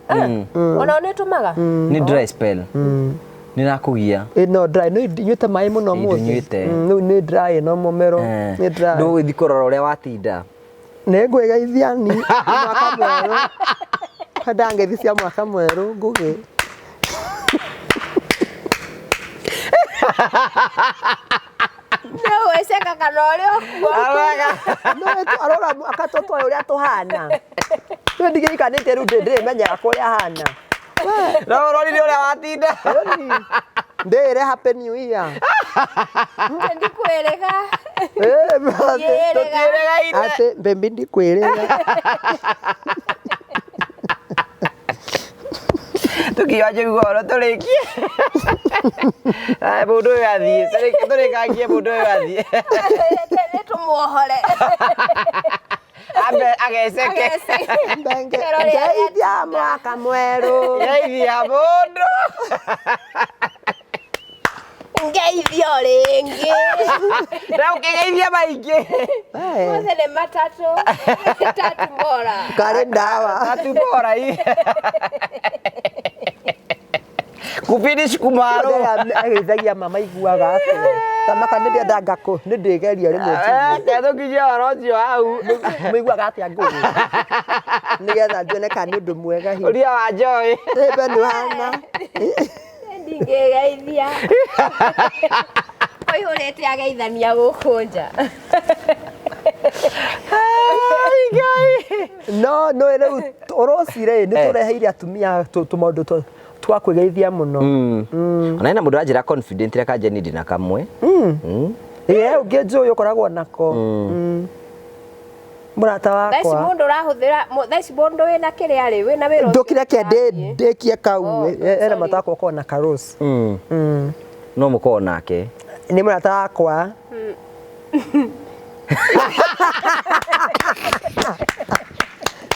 Ona nĩ tũmaga. Nĩ dry spell. Nĩ nakũgia. No dry, no nyuĩte maĩ mũno mũthĩ. Rĩu nĩ dry no mũmero. Nĩ dry. Ndũgũthiĩ kũrora ũrĩa watinda. Nĩ ngwĩgeithia ni mwaka mwerũ. Kwenda ngeithi cia mwaka mwerũ Ngũgĩ. Nĩ ũgwĩceka kana ũrĩ ũkuo. No aroga akatũtoe ũrĩa tũhana. Rĩu ndigĩikanĩtie rĩu ndĩrĩmenyaga kũrĩa hana. No ũrorire ũrĩa watinda. Ndĩre happy new year. Ndikwĩrĩga. Atĩ mbembe ndikwĩrĩga. Tũkiuga njũgũ ũhoro tũrĩkie. Mũndũ ũyũ athiĩ, tũrĩkangie mũndũ ũyũ athiĩ. Nĩ tũmuohore. Ambe ageceke. Ngeithia mwaka mwerũ. Ngeithia mũndũ. Ngeithio rĩngĩ. Na ũkĩgeithia maingĩ. Mothe nĩ matatũ. Tatu bora. Karĩ ndawa. Tatu bora hii. Kufinish kumaro. Ageithagia mama iguaga atĩa tamaka nĩ ndĩenda ngakũ nĩ ndĩgeria rĩmwe njigue. Ketũkinyia ũhoro ũcio hau. Mũiguaga atĩa ngũgĩ nĩgetha njuone kana nĩ ũndũ mwega hihi. Ũria wa Joy. Ĩmbe nĩ hana. Ndingĩgeithia. Ũihũrĩte ageithania gũkũ nja. No no rĩu ũrũci rĩ nĩ tũreheire atumia tũmaũndũ twa kwĩgeithia mũno. Ona hena mũndũ aranjĩra confident reka nje niĩ ndĩna kamwe. Ĩĩ ũngĩ njũĩ ũkoragwo nako. Mũrata Thaa ici wakwa. mũndũ ũrahũthĩra thaa ici mũndũ wĩna kĩrĩa rĩ wĩna wĩra ũcio Ndũkĩreke ũrathiĩ. ndĩkie kau. Oh, Ena sorry. mũrata wakwa ũkoragwo na karũci. No mũkorwo nake. Nĩ mũrata wakwa.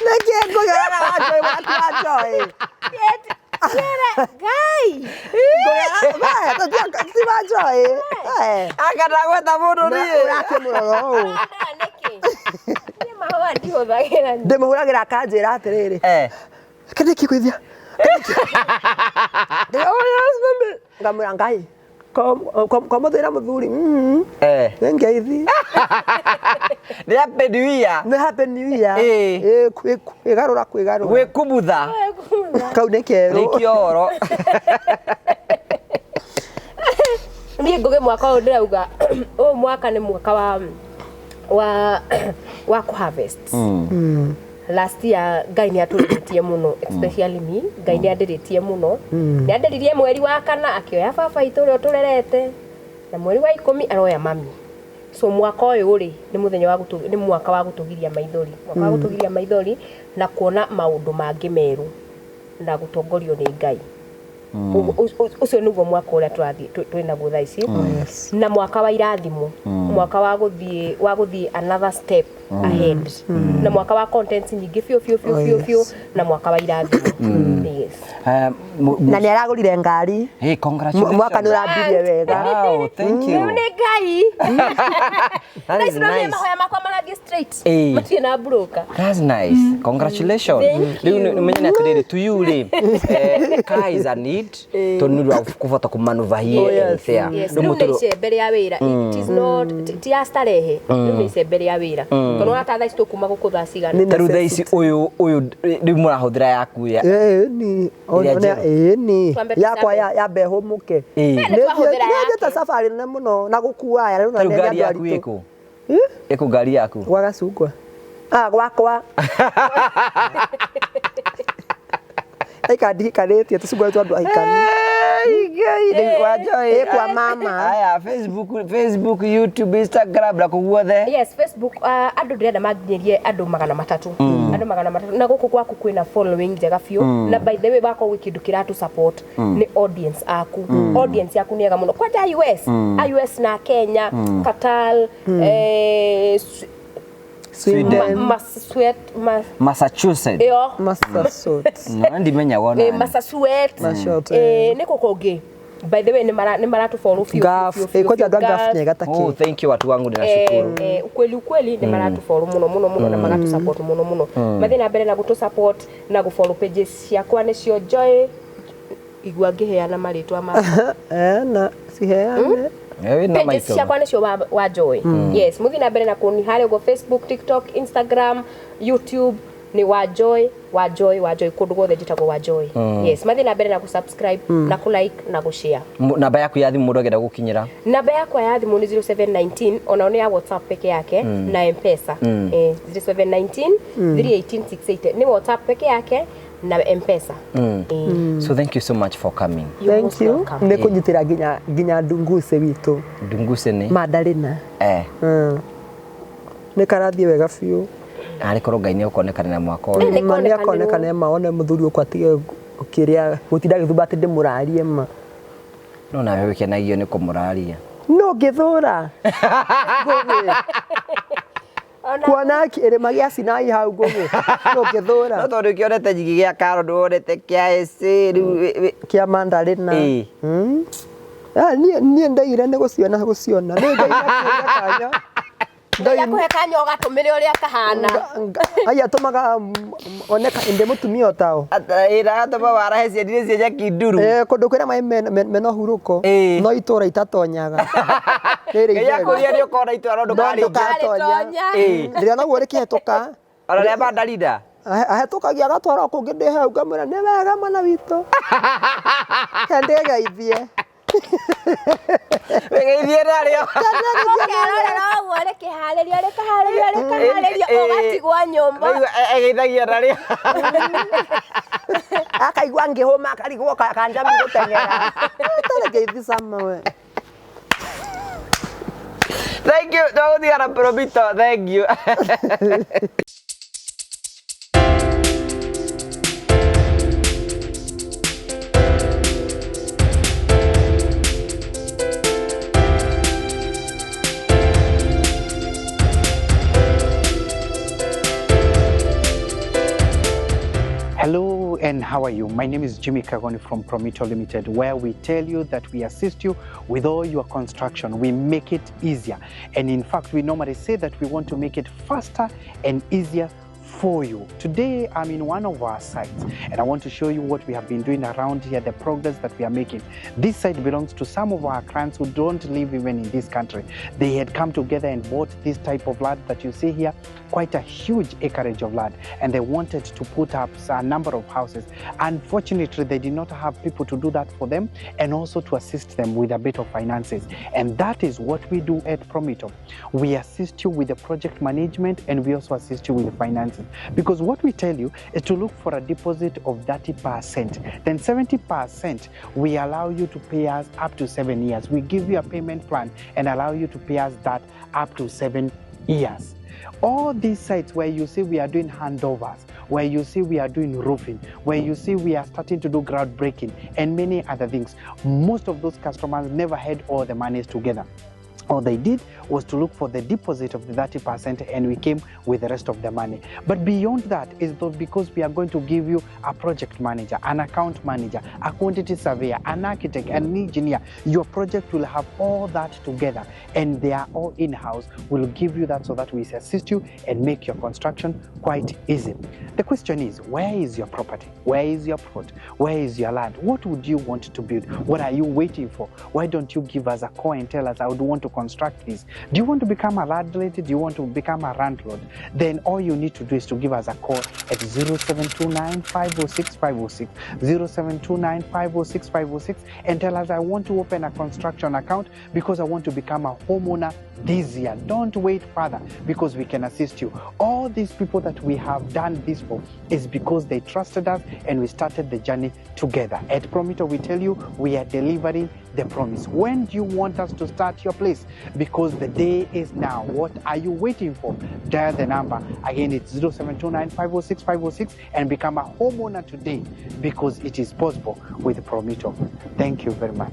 Nĩkĩ ngũgerera wa Joy waku wa Joy? Ngai! Ngũgerera ti wa Joy. Eh. Akana gweta mũndũ Na niĩ. ũrakĩmũrora ũũ. Ũrandora nĩkĩ? Niĩ mahũa ndihũthagĩra. Ndĩmũhũragĩra akanjĩra atĩrĩrĩ. Kĩndĩ kĩgũithia. Ngamwĩra Ngai. Komuthĩra mũthuri. Nĩ ngeithi. Nĩ happy new year. Nĩ happy new year. Ĩĩ. Ĩĩ, kwĩgarũra kwĩgarũra. Gwĩkumutha. Kau nĩ kerũ. Rĩkia ũhoro. Niĩ ngũgĩ mwaka ũyũ ndĩrauga ũyũ mwaka nĩ mwaka wa kũ harvest. Last year Ngai nĩ atũrĩrĩtie mũno, especially me. Ngai nĩ andĩrĩtie mũno. Nĩ andĩririe mweri wa kana akĩoya baba itũ ũrĩa ũtũrerete na mweri wa 10 aroya mami. So mwaka ũyũ rĩ nĩ mũthenya wa gũtũ nĩ mwaka wa gũtũgiria maithori, mwaka wa gũtũgiria maithori na kuona maũndũ mangĩ merũ na gũtongorio nĩ Ngai. Ũcio nĩguo mwaka ũrĩa tũrathiĩ twĩ naguo thaa ici. Na mwaka wa irathimo, mwaka wa gũthiĩ another step ahead, na mwaka wa contents nyingĩ biũ biũ biũ biũ biũ, na mwaka wa irathimo. Yes. Na nĩ aragũrire ngari. Hey, congratulations. Mwaka nĩ ũrambirie wega. Wow, thank you. Rĩu nĩ Ngai. That Thaa is ici no niĩ nice. mahoya makwa marathiĩ straight. Ĩĩ. Matirĩ na broker. That's nice. Congratulations. Thank Rĩu you. nĩ menye atĩrĩrĩ to you rĩ car is a need tondũ nĩ ũndũ wa kũbota kũmanuva here and there. Yes, Rĩu rĩu nĩ mũtũrũ- icembe rĩa wĩra. It is not ti ya starehe. Rĩu nĩ icembe rĩa wĩra. Tondũ ona ta thaa ici tũkuma gũkũ thaa cigana. Nĩ Ta rĩu thaa ici ũyũ rĩu mũrahũthĩra yaku ya Ĩĩ ni. Ĩrĩa Ona njerũ. ĩĩ ni. Twambe Yakwa tũcambe. ya mbehũmũke. Ĩĩ. Nĩ twahũthĩra Nĩthiĩte yake. safari nene mũno na gũkua aya rĩu Ta rĩu na nĩ ngari andũ yaku aritũ. ĩkũ? Ĩkũ ngari yaku? Gwa gacungwa. Ah, gwakwa. Aika ndihikanĩtie tũcungwa twa andũ ahikanu. Ngai, Ĩ kwa mama. Aya, Facebook, YouTube, Instagram na kũu guothe. Yes, Facebook andũ ndĩrenda manginyĩrie andũ 300. Andũ 300 na gũkũ gwaku kwĩna following njega biũ. Na by the way wakorwo gwĩ kĩndũ kĩratũ support nĩ audience aku. Audience yaku nĩ ega mũno. Kwanja US, US na Kenya, Qatar, Sweden. Massachusetts. Ĩyo. Massachusetts. No ndimenyaga ona. Massachusetts. Massachusetts. Nĩ kũ kũngĩ. By the way nĩ maratũfollow biũ Gulf. biũ, biũ, Kwanja biũ. andũ a Gulf Gulf. nĩ ega ta Oh, kĩ. thank you watu wangu ninashukuru. Ukweli ukweli nĩ maratũfollow mũno mũno mũno na magatũ support mũno mũno. Mathiĩ na mbere na gũtũ support na gũfollow pages ciakwa nĩcio Joy igua ngĩheana marĩtwa ma Na ciheane. Wĩna pages Michael. ciakwa nĩcio wa Joy. Yes, mũthiĩ na mbere na kũni harĩa ũguo Facebook, TikTok, Instagram, YouTube nĩ wa Joy, wa Joy, wa Joy kũndũ guothe njĩtagwo wa Joy. Yes, mathiĩ na mbere na gũ-subscribe na kũ-like na gũ-share. Namba yaku ya thimũ mũndũ angĩenda gũkinyĩra. Namba yakwa ya thimũ nĩ 0719 onao nĩ ya WhatsApp peke yake na M-Pesa. 0719 318 680 nĩ WhatsApp peke yake na M-Pesa. So thank you so much for coming. You're Thank most you. welcome. Nĩ kũnyitĩra nginya ndunguse witũ. Ndunguse nĩ? Mandarina. Nĩ karathiĩ wega biũ. Arĩ korwo Ngai nĩ ũkonekanĩra mwaka ũyũ. Nĩ Ma nĩ konekanĩrwo. akonekane ma one mũthuri ũkwa atige kĩrĩa gũtinda agĩthumba atĩ ndĩmũrarie ma. No nawe wĩkenagio nĩ kũmũraria. No ngĩthũra. Ngũgĩ. Kuona kĩrĩma gĩa Sinai hau ngũgĩ. No ngĩthũra. No tondũ kĩonete nyingĩ gĩa karo ndwonete kĩa AC rĩu Kĩa mandarina. Ĩĩ. Niĩ ndaigire nĩ gũciona gũciona. Nĩ Ngai akĩũria kanya. Ngai akũhe kanya ũgatũmĩre ũrĩa kahana. Aya atũmaga oneka ndĩ mũtumia otao. Ĩratũma warahe ciendire cia Nyakinduru. Kũndũ kwĩna maĩ mena ũhurũko no itũra itatonyaga. Ngai akũria nĩ ũkona itũra no ndũkarĩtonya. Rĩrĩa noguo rĩkĩhetũka. Ona rĩa bandarida. Ahetũkagia agatwara kũngĩ ndĩ hau ngamwĩra nĩ wega mwana witũ. Kendegeithie. Wĩgeithie narĩo. Ũkerorera ũguo rĩkĩharĩrio rĩkaharĩrio rĩkaharĩrio ũgatigwo nyũmba. Egeithagia narĩo. Akaigua ngĩhũma akarigwo kanjambi gũteng'era. Ũtarĩ ngeithi cama we. Thank you. Twagũtigana Promito. Thank you. Hello and how are you? My name is Jimmy Kagoni from Promito Limited, where we tell you that we assist you with all your construction. We make it easier. And in fact, we normally say that we want to make it faster and easier for you. Today, I'm in one of our sites and I want to show you what we have been doing around here, the progress that we are making. This site belongs to some of our clients who don't live even in this country. They had come together and bought this type of land that you see here, quite a huge acreage of land, and they wanted to put up a number of houses. Unfortunately, they did not have people to do that for them and also to assist them with a bit of finances. And that is what we do at Promito. We assist you with the project management and we also assist you with the finances. Because what we tell you is to look for a deposit of 30%. Then 70% we allow you to pay us up to 7 years. We give you a payment plan and allow you to pay us that up to 7 years. All these sites where you see we are doing handovers, where you see we are doing roofing, where you see we are starting to do groundbreaking and many other things, most of those customers never had all the monies together. All they did was to look for the deposit of the 30% and we came with the rest of the money. But beyond that is because we are going to give you a project manager, an account manager, a quantity surveyor, an architect, an engineer. Your project will have all that together and they are all in-house. We'll give you that so that we assist you and make your construction quite easy. The question is, where is your property? Where is your plot? Where is your land? What would you want to build? What are you waiting for? Why don't you give us a call and tell us, I would want to construct this? Do you want to become a landlady? Do you want to become a landlord? Then all you need to do is to give us a call at 0729 506 506, 0729 506 506, and tell us, I want to open a construction account because I want to become a homeowner this year. Don't wait further because we can assist you. All these people that we have done this for is because they trusted us and we started the journey together. At Promito, we tell you we are delivering the promise. When do you want us to start your place? Because the day is now. What are you waiting for? Dial the number. Again, it's 0729 506 506 and become a homeowner today because it is possible with Promito. Thank you very much.